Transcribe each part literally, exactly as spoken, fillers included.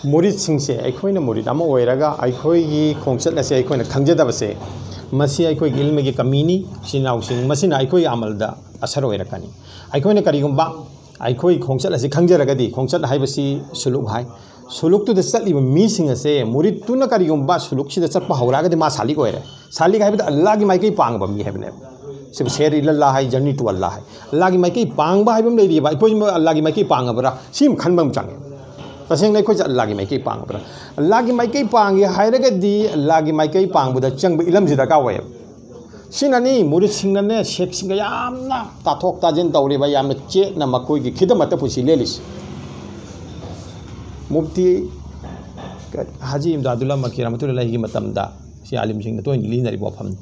ꯃꯨꯔꯤꯠꯁꯤꯡꯁꯦ, ꯑꯩꯈꯣꯏꯅ ꯃꯨꯔꯤꯠ ꯑꯃ ꯑꯣꯏꯔꯒ ꯑꯩꯈꯣꯏꯒꯤ ꯈꯣꯡꯆꯠ ꯑꯁꯦ ꯑꯩꯈꯣꯏꯅ ꯈꯪꯖꯗꯕꯁꯦ, ꯃꯁꯤ ꯑꯩꯈꯣꯏꯒꯤ ꯏꯜꯃꯒꯤ ꯀꯃꯤꯅꯤ꯫ ꯏꯆꯤꯟ ꯏꯅꯥꯎꯁꯤꯡ, ꯃꯁꯤꯅ ꯑꯩꯈꯣꯏꯒꯤ ꯑꯃꯜꯗ ꯑꯁꯔ ꯑꯣꯏꯔꯛꯀꯅꯤ꯫ ꯑꯩꯈꯣꯏꯅ ꯀꯔꯤꯒꯨꯝꯕ ꯑꯩꯈꯣꯏ ꯈꯣꯡꯆꯠ ꯑꯁꯤ ꯈꯪꯖꯔꯒꯗꯤ, ꯈꯣꯡꯆꯠ ꯍꯥꯏꯕꯁꯤ ꯁꯨꯂꯨꯛ ꯍꯥꯏ, ꯁꯨꯂꯨꯛꯇꯨꯗ ꯆꯠꯂꯤꯕ ꯃꯤꯁꯤꯡ ꯑꯁꯦ, ꯃꯨꯔꯤꯠꯇꯨꯅ ꯀꯔꯤꯒꯨꯝꯕ ꯁꯨꯂꯨꯛꯁꯤꯗ ꯆꯠꯄ ꯍꯧꯔꯛꯑꯒꯗꯤ ꯃꯥ ꯁꯥꯂꯤꯛ ꯑꯣꯏꯔꯦ꯫ ꯁꯥꯂꯤꯛ ꯍꯥꯏꯕꯗ ꯑꯜꯂꯥꯒꯤ ꯃꯥꯏꯀꯩ ꯄꯥꯡꯕ ꯃꯤ ꯍꯥꯏꯕꯅꯦꯕ꯫ ꯁꯤꯕꯨ ꯁꯦꯔ ꯏꯂꯜꯂꯥ ꯍꯥꯏ, ꯖꯔꯅꯤ ꯇꯨ ꯑꯜꯂꯥ ꯍꯥꯏ꯫ ꯑꯜꯂꯥꯒꯤ ꯃꯥꯏꯀꯩ ꯄꯥꯡꯕ ꯍꯥꯏꯕ ꯑꯃ ꯂꯩꯔꯤꯕ, ꯑꯩꯈꯣꯏꯁꯨ ꯑꯜꯂꯥꯒꯤ ꯃꯥꯏꯀꯩ ꯄꯥꯡꯉꯕ꯭ꯔꯥ? ꯁꯤ ꯑꯃ ꯈꯟꯕ ꯑꯃ ꯆꯪꯉꯦ꯫ ꯇꯁꯦꯡꯅ ꯑꯩꯈꯣꯏꯁꯦ ꯑꯜꯂꯥꯒꯤ ꯃꯥꯏꯀꯩ ꯄꯥꯡꯉꯕ꯭ꯔꯥ? ꯑꯜꯂꯥꯒꯤ ꯃꯥꯏꯀꯩ ꯄꯥꯡꯒꯦ ꯍꯥꯏꯔꯒꯗꯤ ꯑꯜꯂꯥꯒꯤ ꯃꯥꯏꯀꯩ ꯄꯥꯡꯕꯗ ꯆꯪꯕ ꯏꯂꯝꯁꯤ ꯗꯔꯀꯥꯔ ꯑꯣꯏꯌꯦꯕ꯫ ꯁꯤꯅꯅꯤ ꯃꯨꯔꯤꯠꯁꯤꯡꯅꯅꯦ ꯁꯦꯛꯁꯤꯡꯒ ꯌꯥꯝꯅ ꯇꯥꯊꯣꯛ ꯇꯥꯁꯤꯟ ꯇꯧꯔꯤꯕ, ꯌꯥꯝꯅ ꯆꯦꯠꯅ ꯃꯈꯣꯏꯒꯤ ꯈꯤꯗꯃꯠꯇ ꯄꯨꯟꯁꯤ ꯂꯦꯜꯂꯤꯁꯤ꯫ ꯃꯨꯐꯇꯤ ꯍꯥꯖꯤ ꯏꯝꯗꯥꯗꯨꯜꯂꯥ ꯃꯛꯀꯤ ꯔꯍꯃꯇꯨꯜꯂꯥꯍꯤꯒꯤ ꯃꯇꯝꯗ, ꯁꯤ ꯑꯥꯂꯤꯝꯁꯤꯡꯅ ꯇꯣꯏꯅ ꯂꯤꯅꯔꯤꯕ ꯋꯥꯐꯝꯅꯤ꯫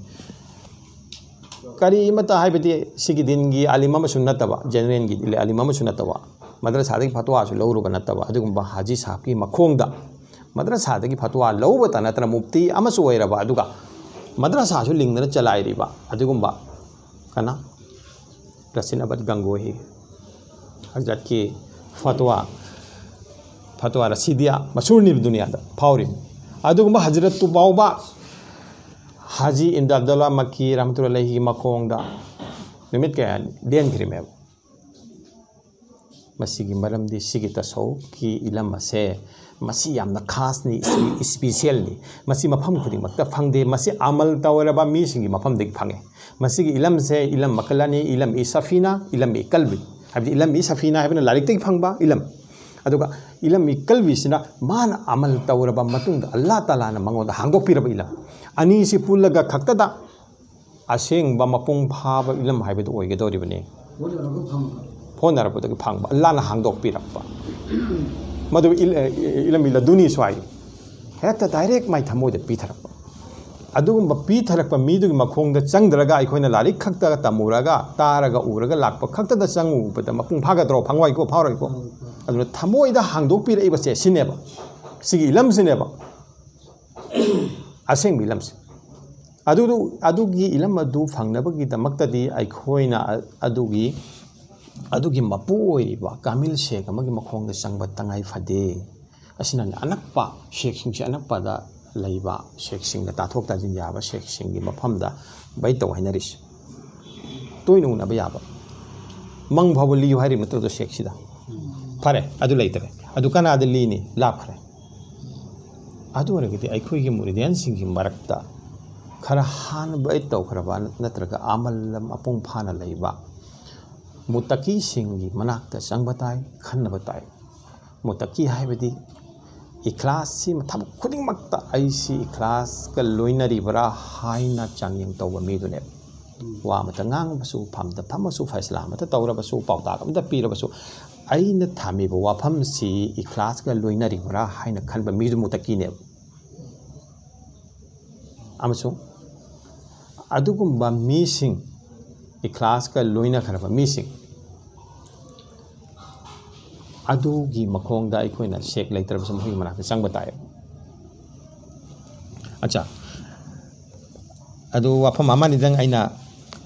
ꯀꯔꯤ ꯑꯃꯠꯇ ꯍꯥꯏꯕꯗꯤ ꯁꯤꯒꯤ ꯗꯤꯟꯒꯤ ꯑꯥꯂꯤꯝ ꯑꯃꯁꯨ ꯅꯠꯇꯕ, ꯖꯦꯅꯔꯦꯜꯒꯤ ꯑꯥꯂꯤꯝ ꯑꯃꯁꯨ ꯅꯠꯇꯕ, ꯃꯗ꯭ꯔꯁꯥꯗꯒꯤ ꯐꯠꯋꯥꯁꯨ ꯂꯧꯔꯨꯕ ꯅꯠꯇꯕ, ꯑꯗꯨꯒꯨꯝꯕ ꯍꯥꯖꯤ ꯁꯥꯍꯕꯀꯤ ꯃꯈꯣꯡꯗ ꯃꯗ꯭ꯔꯁꯥꯗꯒꯤ ꯐꯠꯋꯥ ꯂꯧꯕꯇ ꯅꯠꯇꯅ ꯃꯨꯐꯇꯤ ꯑꯃꯁꯨ ꯑꯣꯏꯔꯕ, ꯑꯗꯨꯒ ꯃꯗ꯭ꯔꯁꯥꯁꯨ ꯂꯤꯡꯗꯅ ꯆꯂꯥꯏꯔꯤꯕ ꯑꯗꯨꯒꯨꯝꯕ ꯀꯅꯥ? ꯔꯁꯤꯟ ꯑꯕꯗ ꯒꯪꯒꯣꯍꯤ ꯍꯖꯔꯠꯀꯤ ꯐꯠꯋꯥ, ꯐꯠꯋꯥ ꯔꯁꯤꯗꯤꯌꯥ ꯃꯁꯍꯨꯔꯅꯤ ꯗꯨꯅꯤꯌꯥꯗ ꯐꯥꯎꯔꯤꯕ꯫ ꯑꯗꯨꯒꯨꯝꯕ ꯍꯖꯔꯠꯇꯨ ꯐꯥꯎꯕ ꯍꯥꯖꯤ ꯏꯝꯗꯥꯗꯨꯜꯂꯥ ꯃꯛꯀꯤ ꯔꯍꯃꯇꯨꯜꯂꯥꯍꯤꯒꯤ ꯃꯈꯣꯡꯗ ꯅꯨꯃꯤꯠ ꯀꯌꯥ ꯂꯦꯟꯈ꯭ꯔꯤꯃꯦꯕ꯫ ꯃꯁꯤꯒꯤ ꯃꯔꯝꯗꯤ ꯁꯤꯒꯤ ꯇꯁꯧꯐꯀꯤ ꯏꯂꯝ ꯑꯁꯦ ꯃꯁꯤ ꯌꯥꯝꯅ ꯈꯥꯁꯅꯤ, ꯏꯁꯄꯤꯁꯦꯜꯅꯤ꯫ ꯃꯁꯤ ꯃꯐꯝ ꯈꯨꯗꯤꯡꯃꯛꯇ ꯐꯪꯗꯦ꯫ ꯃꯁꯤ ꯑꯃꯜ ꯇꯧꯔꯕ ꯃꯤꯁꯤꯡꯒꯤ ꯃꯐꯝꯗꯒꯤ ꯐꯪꯉꯦ꯫ ꯃꯁꯤꯒꯤ ꯏꯂꯝꯁꯦ ꯏꯂꯝ ꯃꯈꯜ ꯑꯅꯤ, ꯏꯂꯝ ꯏ ꯁꯐꯤꯅꯥ, ꯏꯂꯝ ꯏ ꯀꯜꯕꯤ꯫ ꯍꯥꯏꯕꯗꯤ ꯏꯂꯝ ꯏ ꯁꯐꯤꯅꯥ ꯍꯥꯏꯕꯅ ꯂꯥꯏꯔꯤꯛꯇꯒꯤ ꯐꯪꯕ ꯏꯂꯝ, ꯑꯗꯨꯒ ꯏꯂꯝ ꯏ ꯀꯜꯕꯤꯁꯤꯅ ꯃꯥꯅ ꯑꯃꯜ ꯇꯧꯔꯕ ꯃꯇꯨꯡꯗ ꯑꯜꯂꯥ ꯇꯥꯂꯥꯅ ꯃꯉꯣꯟꯗ ꯍꯥꯡꯗꯣꯛꯄꯤꯔꯕ ꯏꯂꯝ꯫ ꯑꯅꯤꯁꯤ ꯄꯨꯜꯂꯒ ꯈꯛꯇꯗ ꯑꯁꯦꯡꯕ ꯃꯄꯨꯡ ꯐꯥꯕ ꯏꯂꯝ ꯍꯥꯏꯕꯗꯨ ꯑꯣꯏꯒꯗꯧꯔꯤꯕꯅꯤ꯫ ꯍꯣꯠꯅꯔꯒ ꯐꯪꯕ꯫ ꯍꯣꯠꯅꯔꯛꯄꯗꯒꯤ ꯐꯪꯕ, ꯑꯜꯂꯥꯅ ꯍꯥꯡꯗꯣꯛꯄꯤꯔꯛꯄ꯫ ꯃꯗꯨ ꯏꯜ-, ꯏ-, ꯏꯂꯝ ꯏ ꯂꯗꯨꯅꯤꯁꯨ ꯍꯥꯏ꯫ ꯍꯦꯛꯇ ꯗꯥꯏꯔꯦꯛ ꯃꯥꯏ ꯊꯃꯣꯏꯗ ꯄꯤꯊꯔꯛꯄ꯫ ꯑꯗꯨꯒꯨꯝꯕ ꯄꯤꯊꯔꯛꯄ ꯃꯤꯗꯨꯒꯤ ꯃꯈꯣꯡꯗ ꯆꯪꯗ꯭ꯔꯒ, ꯑꯩꯈꯣꯏꯅ ꯂꯥꯏꯔꯤꯛ ꯈꯛꯇ ꯇꯝꯃꯨꯔꯒ, ꯇꯥꯔꯒ, ꯎꯔꯒ ꯂꯥꯛꯄ ꯈꯛꯇꯗ ꯆꯪꯉꯨꯕꯗ ꯃꯄꯨꯡ ꯐꯥꯒꯗ꯭ꯔꯣ? ꯐꯪꯉꯣꯏꯀꯣ, ꯐꯥꯔꯣꯏꯀꯣ꯫ ꯑꯗꯨꯅ ꯊꯃꯣꯏꯗ ꯍꯥꯡꯗꯣꯛꯄꯤꯔꯛꯏꯕꯁꯦ ꯁꯤꯅꯦꯕ, ꯁꯤꯒꯤ ꯏꯂꯝꯁꯤꯅꯦꯕ꯫ ꯑꯁꯦꯡꯕ ꯏꯂꯝꯁꯦ꯫ ꯑꯗꯨꯗꯨ-, ꯑꯗꯨꯒꯤ ꯏꯂꯝ ꯑꯗꯨ ꯐꯪꯅꯕꯒꯤꯗꯃꯛꯇꯗꯤ ꯑꯩꯈꯣꯏꯅ ꯑ-, ꯑꯗꯨꯒꯤ, ꯑꯗꯨꯒꯤ ꯃꯄꯨ ꯑꯣꯏꯔꯤꯕ ꯀꯥꯃꯤꯜ ꯁꯦꯈ ꯑꯃꯒꯤ ꯃꯈꯣꯡꯗ ꯆꯪꯕ ꯇꯉꯥꯏ ꯐꯗꯦ꯫ ꯑꯁꯤꯅꯅꯦ, ꯑꯅꯛꯄ ꯁꯦꯛꯁꯤꯡꯁꯦ, ꯑꯅꯛꯄꯗ ꯂꯩꯕ ꯁꯦꯛꯁꯤꯡꯒ ꯇꯥꯊꯣꯛ ꯇꯥꯁꯤꯟ ꯌꯥꯕ ꯁꯦꯛꯁꯤꯡꯒꯤ ꯃꯐꯝꯗ ꯕꯩꯠ ꯇꯧ ꯍꯥꯏꯅꯔꯤꯁꯦ꯫ ꯇꯣꯏꯅ ꯎꯅꯕ ꯌꯥꯕ꯫ ꯃꯪ ꯐꯥꯎꯕ ꯂꯤꯌꯨ ꯍꯥꯏꯔꯤꯕ ꯅꯠꯇ꯭ꯔꯣ ꯁꯦꯛꯁꯤꯗ? ꯐꯔꯦ, ꯑꯗꯨ ꯂꯩꯇꯔꯦ꯫ ꯑꯗꯨ ꯀꯅꯥꯗ ꯂꯤꯅꯤ? ꯂꯥꯞꯈ꯭ꯔꯦ꯫ ꯑꯗꯨ ꯑꯣꯏꯔꯒꯗꯤ ꯑꯩꯈꯣꯏꯒꯤ ꯃꯨꯔꯤꯗꯤꯌꯥꯟꯁꯤꯡꯒꯤ ꯃꯔꯛꯇ ꯈꯔ ꯍꯥꯟꯅ ꯕꯩꯠ ꯇꯧꯈ꯭ꯔꯕ ꯅꯠꯇ꯭ꯔꯒ ꯑꯃꯜ ꯃꯄꯨꯡ ꯐꯥꯅ ꯂꯩꯕ ꯃꯨꯇꯀꯤꯁꯤꯡꯒꯤ ꯃꯅꯥꯛꯇ ꯆꯪꯕ ꯇꯥꯏ, ꯈꯟꯅꯕ ꯇꯥꯏ꯫ ꯃꯨꯇꯀꯤ ꯍꯥꯏꯕꯗꯤ ꯏꯈ꯭ꯂꯥꯁꯁꯤ ꯊꯕꯛ ꯈꯨꯗꯤꯡꯃꯛꯇ ꯑꯩꯁꯤ ꯏꯈ꯭ꯂꯥꯁꯀ ꯂꯣꯏꯅꯔꯤꯕ꯭ꯔꯥ ꯍꯥꯏꯅ ꯆꯥꯡꯌꯦꯡ ꯇꯧꯕ ꯃꯤꯗꯨꯅꯦꯕ꯫ ꯋꯥ ꯑꯃꯇ ꯉꯥꯡꯉꯕꯁꯨ, ꯐꯝꯗ ꯐꯝꯃꯁꯨ, ꯐꯩꯁꯂꯥ ꯑꯃꯇ ꯇꯧꯔꯕꯁꯨ, ꯄꯥꯎꯇꯥꯛ ꯑꯃꯇ ꯄꯤꯔꯕꯁꯨ, ꯑꯩꯅ ꯊꯝꯃꯤꯕ ꯋꯥꯐꯝꯁꯤ ꯏꯈ꯭ꯂꯥꯁꯀ ꯂꯣꯏꯅꯔꯤꯕ꯭ꯔꯥ ꯍꯥꯏꯅ ꯈꯟꯕ ꯃꯤꯗꯨ ꯃꯨꯇꯀꯤꯅꯦꯕ꯫ ꯑꯃꯁꯨꯡ ꯑꯗꯨꯒꯨꯝꯕ ꯃꯤꯁꯤꯡ, ꯏꯈ꯭ꯂꯥꯁꯀ ꯂꯣꯏꯅꯈ꯭ꯔꯕ ꯃꯤꯁꯤꯡ ꯑꯗꯨꯒꯤ ꯃꯈꯣꯡꯗ ꯑꯩꯈꯣꯏꯅ ꯁꯦꯛ ꯂꯩꯇ꯭ꯔꯕꯁꯨ ꯃꯈꯣꯏꯒꯤ ꯃꯅꯥꯛꯇ ꯆꯪꯕ ꯇꯥꯏ꯫ ꯑꯠꯆꯥ, ꯑꯗꯨ ꯋꯥꯐꯝ ꯑꯃꯅꯤꯗꯪ ꯑꯩꯅ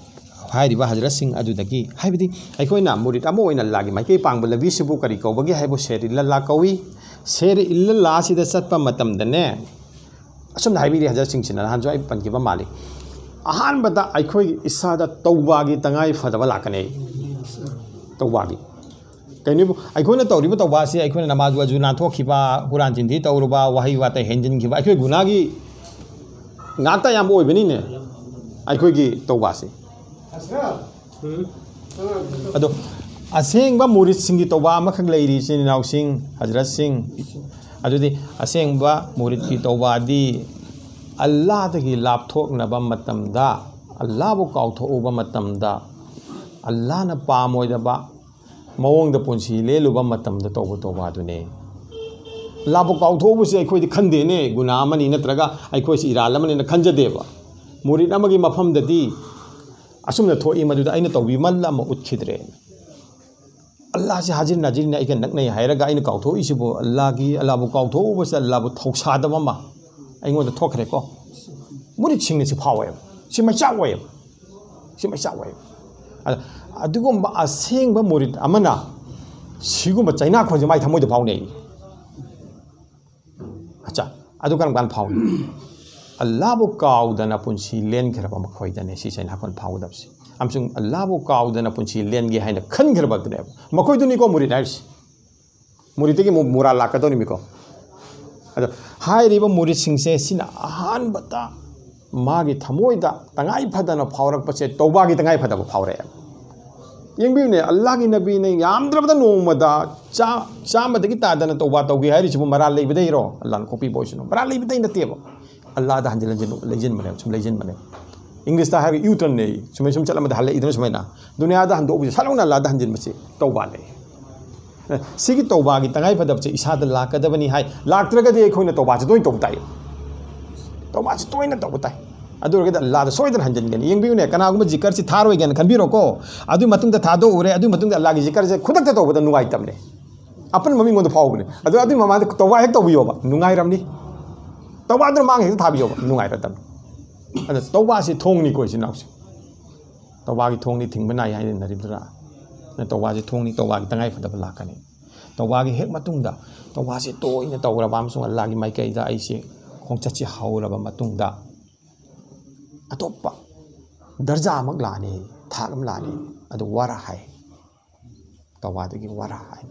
ꯍꯥꯏꯔꯤꯕ ꯍꯖꯔꯠꯁꯤꯡ ꯑꯗꯨꯗꯒꯤ, ꯍꯥꯏꯕꯗꯤ ꯑꯩꯈꯣꯏꯅ ꯃꯨꯔꯤꯠ ꯑꯃ ꯑꯣꯏꯅ ꯑꯜꯂꯥꯒꯤ ꯃꯥꯏꯀꯩ ꯄꯥꯡꯕ ꯂꯝꯕꯤꯁꯤꯕꯨ ꯀꯔꯤ ꯀꯧꯕꯒꯦ ꯍꯥꯏꯕꯨ ꯁꯦꯔ ꯏꯜꯂꯜꯂꯥ ꯀꯧꯏ꯫ ꯁꯦꯔ ꯏꯜꯂꯜꯂꯥ ꯑꯁꯤꯗ ꯆꯠꯄ ꯃꯇꯝꯗꯅꯦ, ꯑꯁꯨꯝꯅ ꯍꯥꯏꯕꯤꯔꯤ ꯍꯖꯔꯠꯁꯤꯡꯁꯤꯅ, ꯅꯍꯥꯟꯁꯨ ꯑꯩ ꯄꯟꯈꯤꯕ ꯃꯥꯜꯂꯤ꯫ ꯑꯍꯥꯟꯕꯗ ꯑꯩꯈꯣꯏꯒꯤ ꯏꯁꯥꯗ ꯇꯧꯕꯥꯒꯤ ꯇꯉꯥꯏ ꯐꯗꯕ ꯂꯥꯛꯀꯅꯤ꯫ ꯇꯧꯕꯥꯒꯤ ꯀꯩꯅꯣꯕꯨ ꯑꯩꯈꯣꯏꯅ ꯇꯧꯔꯤꯕ ꯇꯧꯕꯥꯁꯤ, ꯑꯩꯈꯣꯏꯅ ꯅꯃꯥꯖ ꯋꯥꯖꯨ ꯅꯥꯟꯊꯣꯛꯈꯤꯕ, ꯀꯨꯔꯥꯟ ꯆꯤꯟꯊꯤ ꯇꯧꯔꯨꯕ, ꯋꯥꯍꯩ ꯋꯥꯇ ꯍꯦꯟꯖꯤꯟꯈꯤꯕ, ꯑꯩꯈꯣꯏ ꯒꯨꯅꯥꯒꯤ ꯉꯥꯛꯇ ꯑꯌꯥꯝꯕ ꯑꯣꯏꯕꯅꯤꯅꯦ ꯑꯩꯈꯣꯏꯒꯤ ꯇꯧꯕꯥꯁꯤ꯫ ꯑꯗꯣ ꯑꯁꯦꯡꯕ ꯃꯨꯔꯤꯠꯁꯤꯡꯒꯤ ꯇꯧꯕꯥ ꯑꯃꯈꯛ ꯂꯩꯔꯤ, ꯏꯆꯤꯟ ꯏꯅꯥꯎꯁꯤꯡ, ꯍꯖꯔꯠꯁꯤꯡ꯫ ꯑꯗꯨꯗꯤ ꯑꯁꯦꯡꯕ ꯃꯨꯔꯤꯠꯀꯤ ꯇꯧꯕꯥꯗꯤ ꯑꯜꯂꯥꯗꯒꯤ ꯂꯥꯞꯊꯣꯛꯅꯕ ꯃꯇꯝꯗ, ꯑꯜꯂꯥꯕꯨ ꯀꯥꯎꯊꯣꯛꯎꯕ ꯃꯇꯝꯗ, ꯑꯜꯂꯥꯅ ꯄꯥꯝꯃꯣꯏꯗꯕ ꯃꯑꯣꯡꯗ ꯄꯨꯟꯁꯤ ꯂꯦꯜꯂꯨꯕ ꯃꯇꯝꯗ ꯇꯧꯕ ꯇꯧꯕꯥꯗꯨꯅꯦ꯫ ꯑꯜꯂꯥꯕꯨ ꯀꯥꯎꯊꯣꯛꯎꯕꯁꯦ ꯑꯩꯈꯣꯏꯗꯤ ꯈꯟꯗꯦꯅꯦ, ꯒꯨꯅꯥ ꯑꯃꯅꯤ ꯅꯠꯇ꯭ꯔꯒ ꯑꯩꯈꯣꯏꯁꯤ ꯏꯔꯥꯜ ꯑꯃꯅꯤꯅ ꯈꯟꯖꯗꯦꯕ꯫ ꯃꯨꯔꯤꯠ ꯑꯃꯒꯤ ꯃꯐꯝꯗꯗꯤ ꯑꯁꯨꯝꯅ ꯊꯣꯛꯏ, ꯃꯗꯨꯗ ꯑꯩꯅ ꯇꯧꯕꯤꯃꯜ ꯑꯃ ꯎꯠꯈꯤꯗ꯭ꯔꯦ꯫ ꯑꯜꯂꯥꯁꯦ ꯍꯥꯖꯤꯔ ꯅꯥꯖꯤꯔꯅ ꯑꯩꯒ ꯅꯛꯅꯩ ꯍꯥꯏꯔꯒ ꯑꯩꯅ ꯀꯥꯎꯊꯣꯛꯏꯁꯤꯕꯨ, ꯑꯜꯂꯥꯒꯤ, ꯑꯜꯂꯥꯕꯨ ꯀꯥꯎꯊꯣꯛꯎꯕꯁꯦ ꯑꯜꯂꯥꯕꯨ ꯊꯧꯁꯥꯗꯕ ꯑꯃ ꯑꯩꯉꯣꯟꯗ ꯊꯣꯛꯈ꯭ꯔꯦꯀꯣ꯫ ꯃꯨꯔꯤꯠꯁꯤꯡꯅ ꯁꯤ ꯐꯥꯎꯋꯦꯕ, ꯁꯤ ꯃꯩꯆꯥꯛ ꯑꯣꯏꯌꯦꯕ, ꯁꯤ ꯃꯩꯆꯥꯛ ꯑꯣꯏꯌꯦꯕ꯫ ꯑꯗ ꯑꯗꯨꯒꯨꯝꯕ ꯑꯁꯦꯡꯕ ꯃꯨꯔꯤꯠ ꯑꯃꯅ ꯁꯤꯒꯨꯝꯕ ꯆꯩꯅꯥꯈꯣꯟꯁꯦ ꯃꯥꯏ ꯊꯃꯣꯏꯗ ꯐꯥꯎꯅꯩ꯫ ꯑꯠꯆꯥ, ꯑꯗꯨ ꯀꯔꯝ ꯀꯥꯟꯗ ꯐꯥꯎꯏ? ꯑꯜꯂꯥꯕꯨ ꯀꯥꯎꯗꯅ ꯄꯨꯟꯁꯤ ꯂꯦꯟꯈ꯭ꯔꯕ ꯃꯈꯣꯏꯗꯅꯦ ꯁꯤꯁꯦ ꯑꯩꯅ ꯍꯥꯏꯈꯣꯟ ꯐꯥꯎꯒꯗꯕꯁꯦ꯫ ꯑꯃꯁꯨꯡ ꯑꯜꯂꯥꯕꯨ ꯀꯥꯎꯗꯅ ꯄꯨꯟꯁꯤ ꯂꯦꯟꯒꯦ ꯍꯥꯏꯅ ꯈꯟꯈ꯭ꯔꯕꯗꯨꯅꯦꯕ ꯃꯈꯣꯏꯗꯨꯅꯤꯀꯣ ꯃꯨꯔꯤꯠ ꯍꯥꯏꯔꯤꯁꯦ꯫ ꯃꯨꯔꯤꯠꯇꯒꯤ ꯑꯃꯨꯛ ꯃꯨꯔꯥ ꯂꯥꯛꯀꯗꯧꯔꯤꯃꯤꯀꯣ꯫ ꯑꯗꯣ ꯍꯥꯏꯔꯤꯕ ꯃꯨꯔꯤꯠꯁꯤꯡꯁꯦ ꯁꯤꯅ ꯑꯍꯥꯟꯕꯗ ꯃꯥꯒꯤ ꯊꯃꯣꯏꯗ ꯇꯉꯥꯏ ꯐꯗꯅ ꯐꯥꯎꯔꯛꯄꯁꯦ ꯇꯧꯕꯥꯒꯤ ꯇꯉꯥꯏ ꯐꯗꯕ ꯐꯥꯎꯔꯛꯑꯦ꯫ ꯌꯦꯡꯕꯤꯌꯨꯅꯦ, ꯑꯜꯂꯥꯒꯤ ꯅꯕꯤꯅ ꯌꯥꯝꯗ꯭ꯔꯕꯗ ꯅꯣꯡꯃꯗ ꯆꯥ-, ꯆꯥꯝꯃꯗꯒꯤ ꯇꯥꯗꯅ ꯇꯧꯕꯥ ꯇꯧꯒꯦ ꯍꯥꯏꯔꯤꯁꯤꯕꯨ ꯃꯔꯥꯜ ꯂꯩꯕꯗꯩꯔꯣ? ꯑꯜꯂꯥꯅ ꯀꯣꯛꯄꯤꯕ ꯑꯣꯏꯁꯅꯨ, ꯃꯔꯥꯜ ꯂꯩꯕꯗꯩ ꯅꯠꯇꯦꯕ꯫ ꯑꯜꯂꯥꯗ ꯍꯟꯖꯤꯟ ꯍꯟꯖꯤꯟ ꯂꯩꯁꯤꯟꯕꯅꯦ, ꯁꯨꯝ ꯂꯩꯁꯤꯟꯕꯅꯦ꯫ ꯏꯪꯂꯤꯁꯇ ꯍꯥꯏꯔꯒ ꯌꯨ ꯇꯔꯟꯅꯦ, ꯁꯨꯃꯥꯏ ꯁꯨꯝ ꯆꯠꯂꯝꯕꯗ ꯍꯜꯂꯛꯏꯗꯅ ꯁꯨꯃꯥꯏꯅ꯫ ꯗꯨꯅꯤꯌꯥꯗ ꯍꯟꯗꯣꯛꯎꯕꯁꯦ ꯁꯠ ꯂꯥꯎꯅ ꯑꯜꯂꯥꯗ ꯍꯟꯖꯤꯟꯕꯁꯦ ꯇꯧꯕꯥꯅꯦ꯫ ꯁꯤꯒꯤ ꯇꯧꯕꯥꯒꯤ ꯇꯉꯥꯏ ꯐꯗꯕꯁꯦ ꯏꯁꯥꯗ ꯂꯥꯛꯀꯗꯕꯅꯤ ꯍꯥꯏ꯫ ꯂꯥꯛꯇ꯭ꯔꯒꯗꯤ ꯑꯩꯈꯣꯏꯅ ꯇꯧꯕꯥꯁꯦ ꯇꯣꯏꯅ ꯇꯧꯕ ꯇꯥꯏ꯫ ꯇꯧꯕꯥꯁꯦ ꯇꯣꯏꯅ ꯇꯧꯕ ꯇꯥꯏ꯫ ꯑꯗꯨ ꯑꯣꯏꯔꯒꯗꯤ ꯑꯜꯂꯥꯗ ꯁꯣꯏꯗꯅ ꯍꯟꯖꯤꯟꯒꯅꯤ꯫ ꯌꯦꯡꯕꯤꯌꯨꯅꯦ, ꯀꯅꯥꯒꯨꯝꯕ ꯖꯤꯀꯔꯁꯤ ꯊꯥꯔꯣꯏꯒꯦꯅ ꯈꯟꯕꯤꯔꯣꯀꯣ꯫ ꯑꯗꯨꯒꯤ ꯃꯇꯨꯡꯗ ꯊꯥꯗꯣꯛꯎꯔꯦ, ꯑꯗꯨꯒꯤ ꯃꯇꯨꯡꯗ ꯑꯜꯂꯥꯒꯤ ꯖꯤꯀꯔꯁꯦ ꯈꯨꯗꯛꯇ ꯇꯧꯕꯗ ꯅꯨꯡꯉꯥꯏꯇꯕꯅꯦ꯫ ꯑꯄꯟꯕ ꯃꯤꯉꯣꯟꯗ ꯐꯥꯎꯕꯅꯦ꯫ ꯑꯗꯣ ꯑꯗꯨꯒꯤ ꯃꯃꯥꯡꯗ ꯇꯧꯕꯥ ꯍꯦꯛ ꯇꯧꯕꯤꯌꯣꯕ, ꯅꯨꯡꯉꯥꯏꯔꯝꯅꯤ꯫ ꯇꯧꯕꯥꯗꯨꯅ ꯃꯥꯡ ꯍꯦꯛꯇ ꯊꯥꯕꯤꯌꯣꯕ, ꯅꯨꯡꯉꯥꯏꯔꯗꯕꯅꯤ꯫ ꯑꯗ ꯇꯧꯕꯥꯁꯤ ꯊꯣꯡꯅꯤꯀꯣ, ꯏꯆꯤꯟ ꯏꯅꯥꯎꯁꯦ꯫ ꯇꯧꯕꯥꯒꯤ ꯊꯣꯡꯅꯤ ꯊꯤꯡꯕ ꯅꯥꯏ ꯍꯥꯏꯅꯔꯤꯕꯗꯨꯔꯥ? ꯅ ꯇꯧꯕꯥꯁꯤ ꯊꯣꯡꯅꯤ, ꯇꯧꯕꯥꯒꯤ ꯇꯉꯥꯏ ꯐꯗꯕ ꯂꯥꯛꯀꯅꯤ꯫ ꯇꯧꯕꯥꯒꯤ ꯍꯦꯛ ꯃꯇꯨꯡꯗ, ꯇꯧꯕꯥꯁꯤ ꯇꯣꯏꯅ ꯇꯧꯔꯕ ꯑꯃꯁꯨꯡ ꯑꯜꯂꯥꯒꯤ ꯃꯥꯏꯀꯩꯗ ꯑꯩꯁꯦ ꯈꯣꯡꯆꯠꯁꯤ ꯍꯧꯔꯕ ꯃꯇꯨꯡꯗ, ꯑꯇꯣꯞꯄ ꯗꯔꯖꯥ ꯑꯃ ꯂꯥꯛꯑꯅꯤ, ꯊꯥꯛ ꯑꯃ ꯂꯥꯛꯑꯅꯤ꯫ ꯑꯗꯨ ꯋꯥꯔꯥ ꯍꯥꯏ꯫ ꯇꯧꯕꯥꯗꯒꯤ ꯋꯥꯔꯥ ꯍꯥꯏ꯫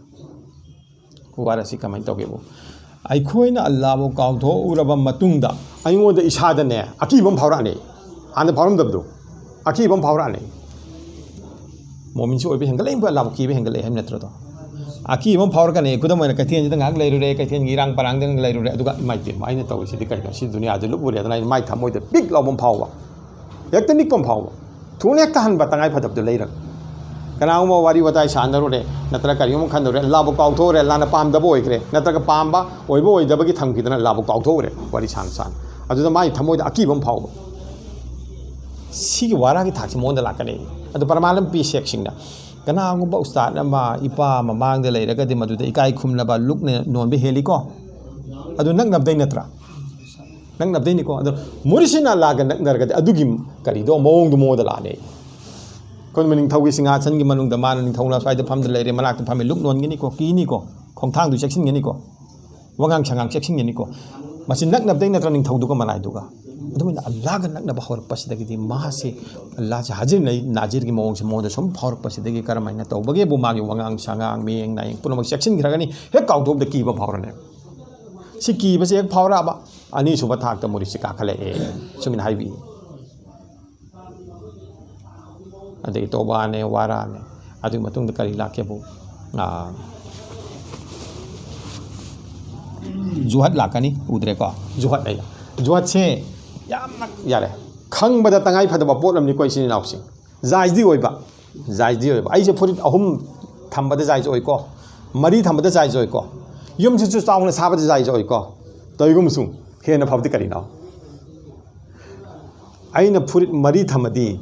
ꯋꯥꯔꯥꯁꯤ ꯀꯃꯥꯏꯅ ꯇꯧꯒꯦꯕꯨ, ꯑꯩꯈꯣꯏꯅ ꯑꯜꯂꯥꯕꯨ ꯀꯥꯎꯊꯣꯛꯎꯔꯕ ꯃꯇꯨꯡꯗ ꯑꯩꯉꯣꯟꯗ ꯏꯁꯥꯗꯅꯦ ꯑꯀꯤꯕ ꯑꯃ ꯐꯥꯎꯔꯛꯑꯅꯤ꯫ ꯍꯥꯟꯅ ꯐꯥꯎꯔꯝꯗꯕꯗꯣ ꯑꯀꯤꯕ ꯑꯃ ꯐꯥꯎꯔꯛꯑꯅꯤ꯫ ꯃꯣꯃꯤꯟꯁꯨ ꯑꯣꯏꯕ ꯍꯦꯟꯒꯠꯂꯛꯏꯕ, ꯑꯜꯂꯥꯕꯨ ꯀꯤꯕ ꯍꯦꯟꯒꯠꯂꯛꯑꯦ ꯍꯥꯏꯕ ꯅꯠꯇ꯭ꯔꯗꯣ? ꯑꯀꯤꯕ ꯑꯃ ꯐꯥꯎꯔꯛꯀꯅꯤ꯫ ꯈꯨꯗꯝ ꯑꯣꯏꯅ ꯀꯩꯊꯦꯜꯁꯤꯗ ꯉꯥꯏꯍꯥꯛ ꯂꯩꯔꯨꯔꯦ, ꯀꯩꯊꯦꯜꯒꯤ ꯏꯔꯥꯡ ꯄꯔꯥꯡꯗ ꯉꯥꯏꯍꯥꯛ ꯂꯩꯔꯨꯔꯦ, ꯑꯗꯨꯒ "ꯏꯃꯥꯏ ꯄꯦꯝꯃ, ꯑꯩꯅ ꯇꯧꯔꯤꯁꯤꯗꯤ ꯀꯩꯅꯣ? ꯁꯤ ꯗꯨꯅꯤꯌꯥꯁꯦ ꯂꯨꯞꯄꯨꯔꯦ" ꯑꯗꯨꯅ ꯑꯩ ꯃꯥꯏ ꯊꯃꯣꯏꯗ ꯄꯤꯛ ꯂꯥꯎꯕ ꯑꯃ ꯐꯥꯎꯕ, ꯍꯦꯛꯇ ꯅꯤꯛꯄ ꯑꯃ ꯐꯥꯎꯕ, ꯊꯨꯅ ꯍꯦꯛꯇ ꯍꯟꯕ, ꯇꯉꯥꯏ ꯐꯗꯕꯗꯨ ꯂꯩꯔꯒ꯫ ꯀꯅꯥꯒꯨꯝꯕ ꯋꯥꯔꯤ ꯋꯥꯇꯥꯏ ꯁꯥꯟꯅꯔꯨꯔꯦ, ꯅꯠꯇ꯭ꯔꯒ ꯀꯔꯤꯒꯨꯝꯕ ꯈꯟꯅꯔꯨꯔꯦ, ꯑꯜꯂꯥꯕꯨ ꯀꯥꯎꯊꯣꯛꯎꯔꯦ, ꯑꯜꯂꯥꯅ ꯄꯥꯝꯗꯕ ꯑꯣꯏꯈ꯭ꯔꯦ, ꯅꯠꯇ꯭ꯔꯒ ꯄꯥꯝꯕ ꯑꯣꯏꯕ ꯑꯣꯏꯗꯕꯒꯤ ꯊꯝꯈꯤꯗꯅ ꯑꯜꯂꯥꯕꯨ ꯀꯥꯎꯊꯣꯛꯎꯔꯦ ꯋꯥꯔꯤ ꯁꯥꯟꯅ ꯁꯥꯟꯅ꯫ ꯑꯗꯨꯗ ꯃꯥꯒꯤ ꯊꯃꯣꯏꯗ ꯑꯀꯤꯕ ꯑꯃ ꯐꯥꯎꯕ꯫ ꯁꯤꯒꯤ ꯋꯥꯔꯥꯒꯤ ꯊꯥꯛꯁꯤ ꯃꯉꯣꯟꯗ ꯂꯥꯛꯀꯅꯤ꯫ ꯑꯗꯨ ꯄ꯭ꯔꯃꯥꯟ ꯑꯃ ꯄꯤ ꯁꯦꯛꯁꯤꯡꯅ, ꯀꯅꯥꯒꯨꯝꯕ ꯎꯁꯇꯥꯗ ꯑꯃ, ꯏꯄꯥ ꯃꯃꯥꯡꯗ ꯂꯩꯔꯒꯗꯤ ꯃꯗꯨꯗ ꯏꯀꯥꯏ ꯈꯨꯝꯅꯕ, ꯂꯨꯛꯅ ꯅꯣꯟꯕ ꯍꯦꯜꯂꯤꯀꯣ꯫ ꯑꯗꯨ ꯅꯛꯅꯕꯗꯩ ꯅꯠꯇ꯭ꯔꯥ? ꯅꯛꯅꯕꯗꯩꯅꯤꯀꯣ꯫ ꯑꯗꯣ ꯃꯨꯔꯤꯁꯤꯅ ꯑꯜꯂꯥꯒ ꯅꯛꯅꯔꯒꯗꯤ ꯑꯗꯨꯒꯤ ꯀꯔꯤꯗꯣ ꯃꯑꯣꯡꯗꯣ ꯃꯉꯣꯟꯗ ꯂꯥꯛꯑꯅꯤ꯫ ꯑꯩꯈꯣꯏ ꯅꯤꯡꯊꯧꯒꯤ ꯁꯤꯡꯍꯥꯁꯟꯒꯤ ꯃꯅꯨꯡꯗ ꯃꯥꯅ ꯅꯤꯡꯊꯧꯅ ꯁ꯭ꯋꯥꯏꯗ ꯐꯝꯗ ꯂꯩꯔꯦ, ꯃꯅꯥꯛꯇ ꯐꯝꯃꯦ, ꯂꯨꯛ ꯅꯣꯟꯒꯅꯤꯀꯣ, ꯀꯤꯅꯤꯀꯣ, ꯈꯣꯡꯊꯥꯡꯗꯨ ꯆꯦꯛꯁꯤꯟꯒꯅꯤꯀꯣ꯫ ꯋꯥꯉꯥꯡ ꯁꯉꯥꯡ ꯆꯦꯛꯁꯤꯟꯒꯅꯤꯀꯣ꯫ ꯃꯁꯤ ꯅꯛꯅꯕꯗꯩ ꯅꯠꯇ꯭ꯔ ꯅꯤꯡꯊꯧꯗꯨꯒ ꯃꯅꯥꯏꯗꯨꯒ꯫ ꯑꯗꯨꯃꯥꯏꯅ ꯑꯜꯂꯥꯒ ꯅꯛꯅꯕ ꯍꯧꯔꯛꯄꯁꯤꯗꯒꯤꯗꯤ ꯃꯥꯁꯦ ꯑꯜꯂꯥꯁꯦ ꯍꯥꯖꯤꯔ ꯅꯥꯖꯤꯔꯒꯤ ꯃꯑꯣꯡꯁꯦ ꯃꯉꯣꯟꯗ ꯁꯨꯝ ꯐꯥꯎꯔꯛꯄꯁꯤꯗꯒꯤ ꯀꯔꯝꯍꯥꯏꯅ ꯇꯧꯕꯒꯦꯕꯨ ꯃꯥꯒꯤ ꯋꯥꯉꯥꯡ ꯁꯉꯥꯡ, ꯃꯤꯌꯦꯡ ꯅꯥꯌꯦꯡ ꯄꯨꯝꯅꯃꯛ ꯆꯦꯛꯁꯤꯟꯈ꯭ꯔꯒꯅꯤ꯫ ꯍꯦꯛ ꯀꯥꯎꯊꯣꯛꯄꯗ ꯀꯤꯕ ꯐꯥꯎꯔꯅꯦꯕ꯫ ꯁꯤ ꯀꯤꯕꯁꯦ ꯍꯦꯛ ꯐꯥꯎꯔꯛꯑꯕ ꯑꯅꯤꯁꯨꯕ ꯊꯥꯛꯇ ꯃꯨꯔꯤꯠꯁꯤ ꯀꯥꯈꯠꯂꯛꯑꯦ꯫ ꯁꯨꯃꯥꯏꯅ ꯍꯥꯏꯕꯤ꯫ ꯑꯗꯒꯤ ꯇꯣꯕꯥꯅꯦ, ꯋꯥꯔꯥꯅꯦ꯫ ꯑꯗꯨꯒꯤ ꯃꯇꯨꯡꯗ ꯀꯔꯤ ꯂꯥꯛꯀꯦꯕꯨ? ꯑꯥ, ꯖꯨꯍꯠ ꯂꯥꯛꯀꯅꯤ, ꯎꯗ꯭ꯔꯦꯀꯣ? ꯖꯨꯍꯠ ꯍꯥꯏꯅ꯫ ꯖꯨꯍꯠꯁꯦ ꯌꯥꯝꯅ, ꯌꯥꯔꯦ, ꯈꯪꯕꯗ ꯇꯉꯥꯏ ꯐꯗꯕ ꯄꯣꯠ ꯑꯃꯅꯤꯀꯣ, ꯏꯆꯤꯟ ꯏꯅꯥꯎꯁꯤꯡ꯫ ꯖꯥꯏꯖꯗꯤ ꯑꯣꯏꯕ, ꯖꯥꯏꯖꯗꯤ ꯑꯣꯏꯕ꯫ ꯑꯩꯁꯦ ꯐꯨꯔꯤꯠ ꯑꯍꯨꯝ ꯊꯝꯕꯗ ꯖꯥꯏꯖ ꯑꯣꯏꯀꯣ, ꯃꯔꯤ ꯊꯝꯕꯗ ꯖꯥꯏꯖ ꯑꯣꯏꯀꯣ, ꯌꯨꯝꯁꯤꯁꯨ ꯆꯥꯎꯅ ꯁꯥꯕꯗ ꯖꯥꯏꯖ ꯑꯣꯏꯀꯣ꯫ ꯇꯧꯏꯒꯨꯝꯕꯁꯨ ꯍꯦꯟꯅ ꯐꯕꯗꯤ ꯀꯔꯤꯅꯣ? ꯑꯩꯅ ꯐꯨꯔꯤꯠ ꯃꯔꯤ ꯊꯝꯃꯗꯤ,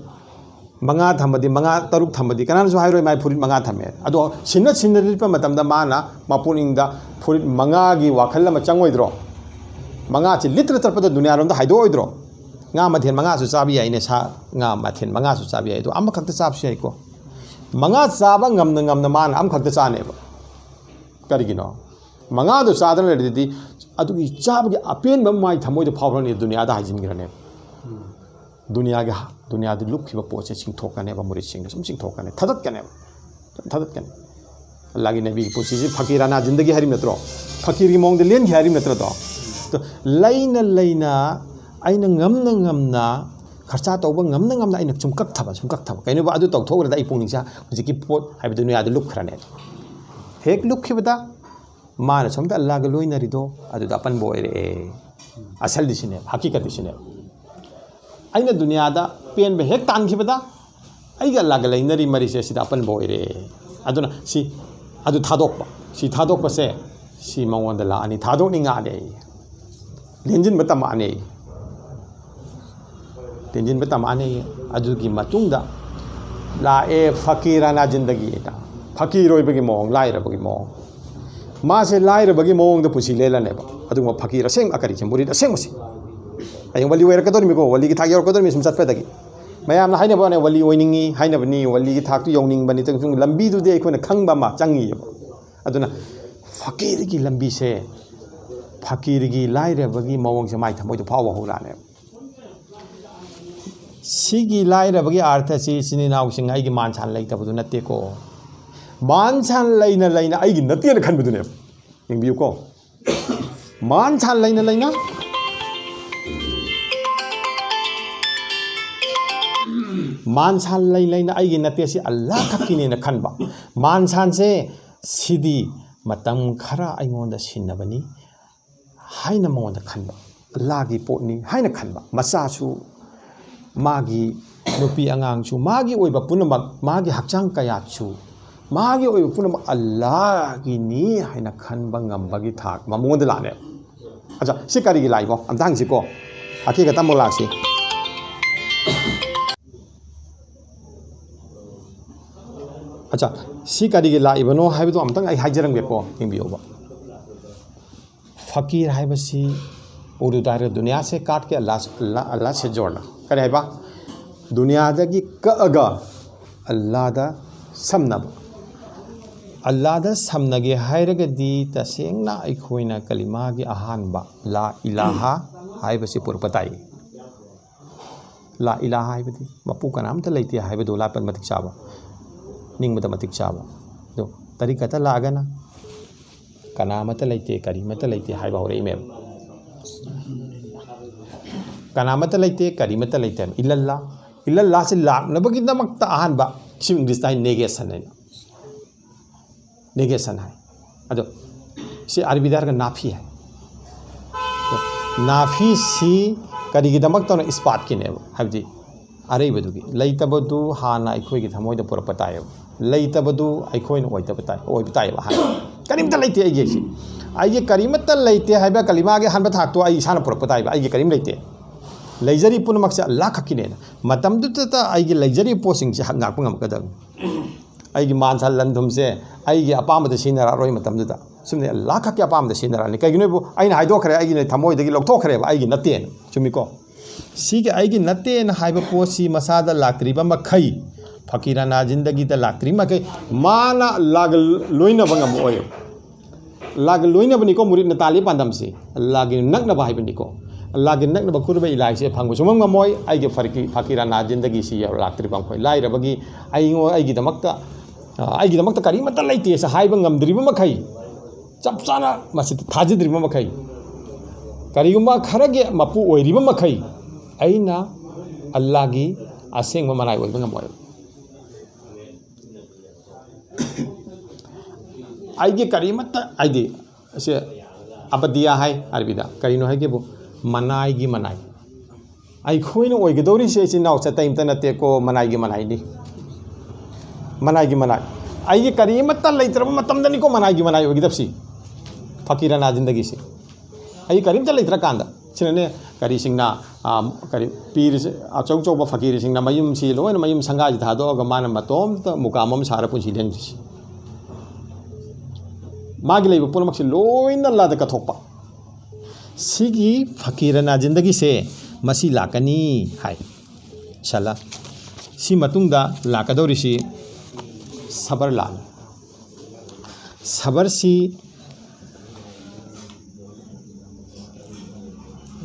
ꯃꯉꯥ ꯊꯝꯃꯗꯤ, ꯃꯉꯥ, ꯇꯔꯨꯛ ꯊꯝꯃꯗꯤ, ꯀꯅꯥꯅꯁꯨ ꯍꯥꯏꯔꯣꯏ ꯃꯥꯏ ꯐꯨꯔꯤꯠ ꯃꯉꯥ ꯊꯝꯃꯦ꯫ ꯑꯗꯣ ꯁꯤꯟꯅ ꯁꯤꯟꯅ ꯂꯤꯠꯄ ꯃꯇꯝꯗ ꯃꯥꯅ ꯃꯄꯨꯛꯅꯤꯡꯗ ꯐꯨꯔꯤꯠ ꯃꯉꯥꯒꯤ ꯋꯥꯈꯜ ꯑꯃ ꯆꯪꯉꯣꯏꯗ꯭ꯔꯣ? ꯃꯉꯥꯁꯤ ꯂꯤꯠꯇ꯭ꯔ ꯆꯠꯄꯗ ꯗꯨꯅꯤꯌꯥꯔꯣꯝꯗ ꯍꯥꯏꯗꯣꯛꯑꯣꯏꯗ꯭ꯔꯣ? ꯉꯥ ꯃꯊꯦꯜ ꯃꯉꯥꯁꯨ ꯆꯥꯕ ꯌꯥꯏꯅꯦ, ꯁꯥ ꯉꯥ ꯃꯊꯦꯜ ꯃꯉꯥꯁꯨ ꯆꯥꯕ ꯌꯥꯏ, ꯑꯗꯣ ꯑꯃꯈꯛꯇ ꯆꯥꯕꯁꯨ ꯌꯥꯏꯀꯣ꯫ ꯃꯉꯥ ꯆꯥꯕ ꯉꯝꯅ ꯉꯝꯅ ꯃꯥꯅ ꯑꯃꯈꯛꯇ ꯆꯥꯅꯦꯕ꯫ ꯀꯔꯤꯒꯤꯅꯣ? ꯃꯉꯥꯗꯣ ꯆꯥꯗꯅ ꯂꯩꯔꯗꯤ ꯑꯗꯨꯒꯤ ꯆꯥꯕꯒꯤ ꯑꯄꯦꯟꯕ ꯃꯥꯏ ꯊꯃꯣꯏꯗ ꯐꯥꯎꯔꯅꯤ, ꯗꯨꯅꯤꯌꯥꯗ ꯍꯥꯏꯖꯤꯟꯈ꯭ꯔꯅꯦꯕ꯫ ꯗꯨꯅꯤꯌꯥꯒꯤ ꯍ-, ꯗꯨꯅꯤꯌꯥꯗ ꯂꯨꯞꯈꯤꯕ ꯄꯣꯠꯁꯦ ꯆꯤꯡꯊꯣꯛꯀꯅꯦꯕ, ꯃꯨꯔꯤꯠꯁꯤꯡꯅ ꯁꯨꯝ ꯆꯤꯡꯊꯣꯛꯀꯅꯤ, ꯊꯥꯗꯠꯀꯅꯦꯕ, ꯁꯨꯝ ꯊꯥꯗꯠꯀꯅꯤ꯫ ꯑꯜꯂꯥꯒꯤ ꯅꯕꯤꯒꯤ ꯄꯨꯟꯁꯤꯁꯤ ꯐꯀꯤꯔꯥꯅꯥ ꯖꯤꯟꯗꯒꯤ ꯍꯥꯏꯔꯤꯕ ꯅꯠꯇ꯭ꯔꯣ? ꯐꯀꯤꯔꯒꯤ ꯃꯑꯣꯡꯗ ꯂꯦꯟꯈꯤ ꯍꯥꯏꯔꯤꯕ ꯅꯠꯇ꯭ꯔꯣ? ꯑꯗꯣ ꯂꯩꯅ ꯂꯩꯅ ꯑꯩꯅ ꯉꯝꯅ ꯉꯝꯅ ꯈꯔꯆꯥ ꯇꯧꯕ ꯉꯝꯅ ꯉꯝꯅ ꯑꯩꯅ ꯁꯨꯝ ꯀꯛꯊꯕ, ꯁꯨꯝ ꯀꯛꯊꯕ꯫ ꯀꯩꯅꯣꯕ ꯑꯗꯨ ꯇꯧꯊꯣꯛꯎꯔꯗꯤ ꯑꯩ ꯄꯨꯛꯅꯤꯡꯁꯦ ꯍꯧꯖꯤꯛꯀꯤ ꯄꯣꯠ ꯍꯥꯏꯕ ꯗꯨꯅꯤꯌꯥꯗ ꯂꯨꯞꯈ꯭ꯔꯅꯦꯕ꯫ ꯍꯦꯛ ꯂꯨꯞꯈꯤꯕꯗ ꯃꯥꯅ ꯁꯣꯝꯗ ꯑꯜꯂꯥꯒ ꯂꯣꯏꯅꯔꯤꯗꯣ ꯑꯗꯨꯗ ꯑꯄꯟꯕ ꯑꯣꯏꯔꯛꯑꯦ꯫ ꯑꯁꯜꯗꯤ ꯁꯤꯅꯦꯕ, ꯍꯀꯤꯀꯠꯇꯤ ꯁꯤꯅꯦꯕ꯫ ꯑꯩꯅ ꯗꯨꯅꯤꯌꯥꯗ ꯄꯦꯟꯕ ꯍꯦꯛ ꯇꯥꯟꯈꯤꯕꯗ ꯑꯩꯒ ꯑꯜꯂꯥꯒ ꯂꯩꯅꯔꯤ ꯃꯔꯤꯁꯦ ꯁꯤꯗ ꯑꯄꯟꯕ ꯑꯣꯏꯔꯦ꯫ ꯑꯗꯨꯅ ꯁꯤ, ꯑꯗꯨ ꯊꯥꯗꯣꯛꯄ, ꯁꯤ ꯊꯥꯗꯣꯛꯄꯁꯦ ꯁꯤ ꯃꯉꯣꯟꯗ ꯂꯥꯛꯑꯅꯤ, ꯊꯥꯗꯣꯛꯅꯤꯡꯉꯛꯑꯅꯤ, ꯂꯦꯟꯁꯤꯟꯕ ꯇꯝꯃꯛꯑꯅꯤ꯫ ꯇꯤꯟꯁꯤꯟꯕ ꯇꯝꯃꯛꯑꯅꯤ꯫ ꯑꯗꯨꯒꯤ ꯃꯇꯨꯡꯗ ꯂꯥꯛꯑꯦ ꯐꯀꯤꯔꯥꯅꯥ ꯖꯤꯟꯗꯒꯤꯅ꯫ ꯐꯀꯤꯔ ꯑꯣꯏꯕꯒꯤ ꯃꯑꯣꯡ, ꯂꯥꯏꯔꯕꯒꯤ ꯃꯑꯣꯡ꯫ ꯃꯥꯁꯦ ꯂꯥꯏꯔꯕꯒꯤ ꯃꯑꯣꯡꯗ ꯄꯨꯟꯁꯤ ꯂꯦꯜꯂꯅꯦꯕ꯫ ꯑꯗꯨꯒꯨꯝꯕ ꯐꯀꯤꯔ ꯑꯁꯦꯡꯕ, ꯀꯔꯤꯁꯦ, ꯃꯨꯔꯤꯗ ꯑꯁꯦꯡꯕꯁꯦ꯫ ꯍꯌꯦꯡ ꯋꯥꯂꯤ ꯑꯣꯏꯔꯛꯀꯗꯧꯔꯤꯃꯤꯀꯣ, ꯋꯥꯂꯤꯒꯤ ꯊꯥꯛ ꯌꯧꯔꯛꯀꯗꯧꯔꯤꯃꯤ ꯁꯨꯝ ꯆꯠꯄꯗꯒꯤ꯫ ꯃꯌꯥꯝꯅ ꯍꯥꯏꯅꯕ ꯋꯥꯅꯦ, ꯋꯥꯂꯤ ꯑꯣꯏꯅꯤꯡꯉꯤ ꯍꯥꯏꯅꯕꯅꯤ, ꯋꯥꯂꯤꯒꯤ ꯊꯥꯛꯇꯨ ꯌꯧꯅꯤꯡꯕꯅꯤ, ꯑꯗꯨ ꯂꯝꯕꯤꯗꯨꯗꯤ ꯑꯩꯈꯣꯏꯅ ꯈꯪꯕ ꯑꯃ ꯆꯪꯉꯤꯑꯕ꯫ ꯑꯗꯨꯅ ꯐꯀꯤꯔꯒꯤ ꯂꯝꯕꯤꯁꯦ ꯐꯀꯤꯔꯒꯤ ꯂꯥꯏꯔꯕꯒꯤ ꯃꯑꯣꯡꯁꯦ ꯃꯥꯏ ꯊꯃꯣꯏꯗ ꯐꯥꯎꯕ ꯍꯧꯔꯛꯑꯅꯦꯕ꯫ ꯁꯤꯒꯤ ꯂꯥꯏꯔꯕꯒꯤ ꯑꯥꯔꯊꯁꯤ ꯏꯆꯤꯟ ꯏꯅꯥꯎꯁꯤꯡ ꯑꯩꯒꯤ ꯃꯥꯟꯁꯥꯟ ꯂꯩꯇꯕꯗꯨ ꯅꯠꯇꯦꯀꯣ꯫ ꯃꯥꯟꯁꯥꯟ ꯂꯩꯅ ꯂꯩꯅ ꯑꯩꯒꯤ ꯅꯠꯇꯦꯅ ꯈꯟꯕꯗꯨꯅꯦꯕ꯫ ꯌꯦꯡꯕꯤꯌꯨꯀꯣ꯫ ꯃꯥꯟꯁꯥꯟ ꯂꯩꯅ ꯂꯩꯅ ꯃꯥꯟꯁꯥꯟ ꯂꯩ ꯂꯩꯅ ꯑꯩꯒꯤ ꯅꯠꯇꯦ, ꯁꯤ ꯑꯜꯂꯥ ꯈꯛꯀꯤꯅꯦꯅ ꯈꯟꯕ꯫ ꯃꯥꯟꯁꯥꯟꯁꯦ ꯁꯤꯗꯤ ꯃꯇꯝ ꯈꯔ ꯑꯩꯉꯣꯟꯗ ꯁꯤꯟꯅꯕꯅꯤ ꯍꯥꯏꯅ ꯃꯉꯣꯟꯗ ꯈꯟꯕ, ꯑꯜꯂꯥꯒꯤ ꯄꯣꯠꯅꯤ ꯍꯥꯏꯅ ꯈꯟꯕ꯫ ꯃꯆꯥꯁꯨ, ꯃꯥꯒꯤ ꯅꯨꯄꯤ ꯑꯉꯥꯡꯁꯨ, ꯃꯥꯒꯤ ꯑꯣꯏꯕ ꯄꯨꯝꯅꯃꯛ, ꯃꯥꯒꯤ ꯍꯛꯆꯥꯡ ꯀꯌꯥꯠꯁꯨ ꯃꯥꯒꯤ ꯑꯣꯏꯕ ꯄꯨꯝꯅꯃꯛ ꯑꯜꯂꯥꯒꯤꯅꯤ ꯍꯥꯏꯅ ꯈꯟꯕ ꯉꯝꯕꯒꯤ ꯊꯥꯛ ꯃꯉꯣꯟꯗ ꯂꯥꯛꯅꯦꯕ꯫ ꯑꯆꯥ, ꯁꯤ ꯀꯔꯤꯒꯤ ꯂꯥꯛꯏꯕꯣ ꯑꯝꯇ ꯍꯪꯁꯤꯀꯣ꯫ ꯑꯀꯤ ꯈꯛꯇ ꯑꯃꯨꯛ ꯂꯥꯛꯁꯤ꯫ ꯑꯆꯥ, ꯁꯤ ꯀꯔꯤꯒꯤ ꯂꯥꯛꯏꯕꯅꯣ ꯍꯥꯏꯕꯗꯣ ꯑꯝꯇꯪ ꯑꯩ ꯍꯥꯏꯖꯔꯝꯒꯦꯀꯣ, ꯌꯦꯡꯕꯤꯌꯣꯕ꯫ ꯐꯀꯤꯔ ꯍꯥꯏꯕꯁꯤ ꯎꯔꯗꯨꯗ ꯍꯥꯏꯔꯒ ꯗꯨꯅꯤꯌꯥ ꯁꯦ ꯀꯥꯠ ꯀꯦ ꯑꯜꯂꯥ, ꯑꯜꯂꯥ, ꯑꯜꯂꯥ ꯁꯦ ꯖꯣꯔꯅ꯫ ꯀꯔꯤ ꯍꯥꯏꯕ? ꯗꯨꯅꯤꯌꯥꯗꯒꯤ ꯀꯛꯑꯒ ꯑꯜꯂꯥꯗ ꯁꯝꯅꯕ꯫ ꯑꯜꯂꯥꯗ ꯁꯝꯅꯒꯦ ꯍꯥꯏꯔꯒꯗꯤ ꯇꯁꯦꯡꯅ ꯑꯩꯈꯣꯏꯅ ꯀꯂꯤꯃꯥꯒꯤ ꯑꯍꯥꯟꯕ ꯂꯥ ꯏꯂꯥꯍꯥ ꯍꯥꯏꯕꯁꯤ ꯄꯨꯔꯛꯄ ꯇꯥꯏ꯫ ꯂꯥ ꯏꯂꯥꯍ ꯍꯥꯏꯕꯗꯤ ꯃꯄꯨ ꯀꯅꯥꯝꯇ ꯂꯩꯇꯦ ꯍꯥꯏꯕꯗꯨ ꯂꯥꯠꯄ ꯃꯇꯤꯛ ꯆꯥꯕ, ꯅꯤꯡꯕꯗ ꯃꯇꯤꯛ ꯆꯥꯕ꯫ ꯑꯗꯣ ꯇꯔꯤꯀꯠꯇ ꯂꯥꯛꯑꯒꯅ ꯀꯅꯥꯃꯠꯇ ꯂꯩꯇꯦ, ꯀꯔꯤꯃꯠꯇ ꯂꯩꯇꯦ ꯍꯥꯏꯕ ꯍꯧꯔꯛꯏꯃꯦꯕ꯫ ꯀꯅꯥꯃꯠꯇ ꯂꯩꯇꯦ, ꯀꯔꯤꯃꯠꯇ ꯂꯩꯇꯦ ꯍꯥꯏꯕ꯫ ꯏꯂꯜꯂꯥ, ꯏꯂꯜꯂꯥꯁꯤ ꯂꯥꯛꯅꯕꯒꯤꯗꯃꯛꯇ ꯑꯍꯥꯟꯕ, ꯁꯤ ꯏꯪꯂꯤꯁꯇ ꯍꯥꯏ ꯅꯦꯒꯦꯁꯟ ꯍꯥꯏꯅ꯫ ꯅꯦꯒꯦꯁꯟ ꯍꯥꯏ꯫ ꯑꯗꯣ ꯁꯤ ꯑꯔꯕꯤꯗ ꯍꯥꯏꯔꯒ ꯅꯥꯐꯤ ꯍꯥꯏ꯫ ꯅꯥꯐꯤꯁꯤ ꯀꯔꯤꯒꯤꯗꯃꯛꯇꯅꯣ? ꯏꯁꯄꯥꯠꯀꯤꯅꯦꯕ, ꯍꯥꯏꯕꯗꯤ ꯑꯔꯩꯕꯗꯨꯒꯤ꯫ ꯂꯩꯇꯕꯗꯨ ꯍꯥꯟꯅ ꯑꯩꯈꯣꯏꯒꯤ ꯊꯃꯣꯏꯗ ꯄꯨꯔꯛꯄ ꯇꯥꯏꯌꯦꯕ꯫ ꯂꯩꯇꯕꯗꯨ ꯑꯩꯈꯣꯏꯅ ꯑꯣꯏꯗꯕ ꯇꯥꯏ, ꯑꯣꯏꯕ ꯇꯥꯏꯌꯦꯕ ꯍꯥꯟꯅ꯫ ꯀꯔꯤꯝꯇ ꯂꯩꯇꯦ ꯑꯩꯒꯤ ꯍꯥꯏꯁꯤ꯫ ꯑꯩꯒꯤ ꯀꯔꯤꯃꯠꯇ ꯂꯩꯇꯦ ꯍꯥꯏꯕ ꯀꯂꯤꯃꯥꯒꯤ ꯑꯍꯥꯟꯕ ꯊꯥꯛꯇꯣ ꯑꯩ ꯏꯁꯥꯅ ꯄꯨꯔꯛꯄ ꯇꯥꯏꯕ꯫ ꯑꯩꯒꯤ ꯀꯔꯤꯝ ꯂꯩꯇꯦ꯫ ꯂꯩꯖꯔꯤ ꯄꯨꯝꯅꯃꯛꯁꯦ ꯑꯜꯂꯥ ꯈꯛꯀꯤꯅꯦꯅ꯫ ꯃꯇꯝꯗꯨꯗꯇ ꯑꯩꯒꯤ ꯂꯩꯖꯔꯤꯕ ꯄꯣꯠꯁꯤꯡꯁꯦ ꯉꯥꯛꯄ ꯉꯝꯒꯗꯕꯅꯤ꯫ ꯑꯩꯒꯤ ꯃꯥꯟꯁꯥ ꯂꯟ ꯊꯨꯝꯁꯦ ꯑꯩꯒꯤ ꯑꯄꯥꯝꯕꯗ ꯁꯤꯖꯤꯟꯅꯔꯛꯑꯔꯣꯏ ꯃꯇꯝꯗꯨꯗ꯫ ꯁꯨꯝꯅꯦ, ꯑꯜꯂꯥ ꯈꯛꯀꯤ ꯑꯄꯥꯝꯕꯗ ꯁꯤꯖꯤꯟꯅꯔꯛꯑꯅꯤ꯫ ꯀꯩꯒꯤꯅꯣꯕꯨ ꯑꯩꯅ ꯍꯥꯏꯗꯣꯛꯈ꯭ꯔꯦ, ꯑꯩꯒꯤ ꯊꯃꯣꯏꯗꯒꯤ ꯂꯧꯊꯣꯛꯈ꯭ꯔꯦꯕ, ꯑꯩꯒꯤ ꯅꯠꯇꯦꯅ꯫ ꯆꯨꯝꯃꯤꯀꯣ? ꯁꯤꯒꯤ ꯑꯩꯒꯤ ꯅꯠꯇꯦꯅ ꯍꯥꯏꯕ ꯄꯣꯠꯁꯤ ꯃꯁꯥꯗ ꯂꯥꯛꯇ꯭ꯔꯤꯕ ꯃꯈꯩ, ꯐꯀꯤꯔꯥꯅꯥ ꯖꯤꯟꯗꯒꯤꯗ ꯂꯥꯛꯇ꯭ꯔꯤ ꯃꯈꯩ, ꯃꯥꯅ ꯂꯥꯛ-, ꯂꯣꯏꯅꯕ ꯉꯝꯃꯛꯑꯣꯏ꯫ ꯑꯜꯂꯥꯒ ꯂꯣꯏꯅꯕꯅꯤꯀꯣ ꯃꯨꯔꯤꯠꯅ ꯇꯥꯜꯂꯤ ꯄꯥꯟꯗꯝꯁꯤ꯫ ꯑꯜꯂꯥꯒꯤ ꯅꯛꯅꯕ ꯍꯥꯏꯕꯅꯤꯀꯣ꯫ ꯑꯜꯂꯥꯒꯤ ꯅꯛꯅꯕ ꯀꯨꯔꯕ ꯏꯂꯥꯍꯤꯁꯦ ꯐꯪꯕ ꯁꯨꯡꯉꯝ ꯉꯝꯃꯣꯏ꯫ ꯑꯩꯒꯤ ꯐꯔꯀꯤ-, ꯐꯀꯤꯔꯥꯅꯥ ꯖꯤꯟꯗꯒꯤꯁꯤ ꯌꯧꯔꯛꯇ꯭ꯔꯤꯕ ꯃꯈꯣꯏ꯫ ꯂꯥꯏꯔꯕꯒꯤ, ꯑꯩꯉꯣ-, ꯑꯩꯒꯤꯗꯃꯛꯇ, ꯑ, ꯑꯩꯒꯤꯗꯃꯛꯇ ꯀꯔꯤꯃꯠꯇ ꯂꯩꯇꯦꯁꯦ ꯍꯥꯏꯕ ꯉꯝꯗ꯭ꯔꯤꯕ ꯃꯈꯩ, ꯆꯞ ꯆꯥꯅ ꯃꯁꯤꯗ ꯊꯥꯖꯗ꯭ꯔꯤꯕ ꯃꯈꯩ, ꯀꯔꯤꯒꯨꯝꯕ ꯈꯔꯒꯤ ꯃꯄꯨ ꯑꯣꯏꯔꯤꯕ ꯃꯈꯩ, ꯑꯩꯅ ꯑꯜꯂꯥꯒꯤ ꯑꯁꯦꯡꯕ ꯃꯅꯥꯏ ꯑꯣꯏꯕ ꯉꯝꯃꯣꯏ꯫ ꯑꯩꯒꯤ ꯀꯔꯤꯃꯠꯇ, ꯍꯥꯏꯗꯤ, ꯑꯁꯦ ꯑꯕꯗꯤꯌꯥ ꯍꯥꯏ ꯑꯔꯕꯤꯗ꯫ ꯀꯔꯤꯅꯣ ꯍꯥꯏꯒꯦꯕꯨ, ꯃꯅꯥꯏꯒꯤ ꯃꯅꯥꯏ꯫ ꯑꯩꯈꯣꯏꯅ ꯑꯣꯏꯒꯗꯧꯔꯤꯁꯦ ꯏꯆꯤꯟ ꯏꯅꯥꯎ ꯆꯇꯩ ꯑꯃꯇ ꯅꯠꯇꯦꯀꯣ, ꯃꯅꯥꯏꯒꯤ ꯃꯅꯥꯏꯅꯤ꯫ ꯃꯅꯥꯏꯒꯤ ꯃꯅꯥꯏ꯫ ꯑꯩꯒꯤ ꯀꯔꯤꯃꯠꯇ ꯂꯩꯇ꯭ꯔꯕ ꯃꯇꯝꯗꯅꯤꯀꯣ ꯃꯅꯥꯏꯒꯤ ꯃꯅꯥꯏ ꯑꯣꯏꯒꯗꯕꯁꯤ꯫ ꯐꯀꯤꯔꯥꯅꯥ ꯖꯤꯟꯗꯒꯤꯁꯤ꯫ ꯑꯩ ꯀꯔꯤꯝꯇ ꯂꯩꯇ꯭ꯔꯀꯥꯟꯗ꯫ ꯁꯤꯅꯅꯦ ꯀꯔꯤꯁꯤꯡꯅ, ꯑꯥ, ꯀꯔꯤ ꯄꯤꯔꯤꯁꯦ, ꯑꯆꯧ ꯑꯆꯧꯕ ꯐꯀꯤꯔꯁꯤꯡꯅ ꯃꯌꯨꯝꯁꯤ ꯂꯣꯏꯅ ꯃꯌꯨꯝ ꯁꯪꯒꯥꯁꯤ ꯊꯥꯗꯣꯛꯑꯒ ꯃꯥꯅ ꯃꯇꯣꯝꯇ ꯃꯨꯀꯥꯝ ꯑꯃ ꯁꯥꯔ ꯄꯨꯟꯁꯤ ꯂꯦꯟꯕꯁꯤ꯫ ꯃꯥꯒꯤ ꯂꯩꯕ ꯄꯨꯝꯅꯃꯛꯁꯤ ꯂꯣꯏꯅ ꯑꯜꯂꯥꯗ ꯀꯠꯊꯣꯛꯄ꯫ ꯁꯤꯒꯤ ꯐꯀꯤꯔꯥꯅꯥ ꯖꯤꯟꯗꯒꯤꯁꯦ ꯃꯁꯤ ꯂꯥꯛꯀꯅꯤ ꯍꯥꯏ꯫ ꯏꯟꯁꯥ ꯑꯜꯂꯥ꯫ ꯁꯤ ꯃꯇꯨꯡꯗ ꯂꯥꯛꯀꯗꯧꯔꯤꯁꯤ ꯁꯕꯔ ꯂꯥꯛꯑꯅꯤ꯫ ꯁꯕꯔꯁꯤ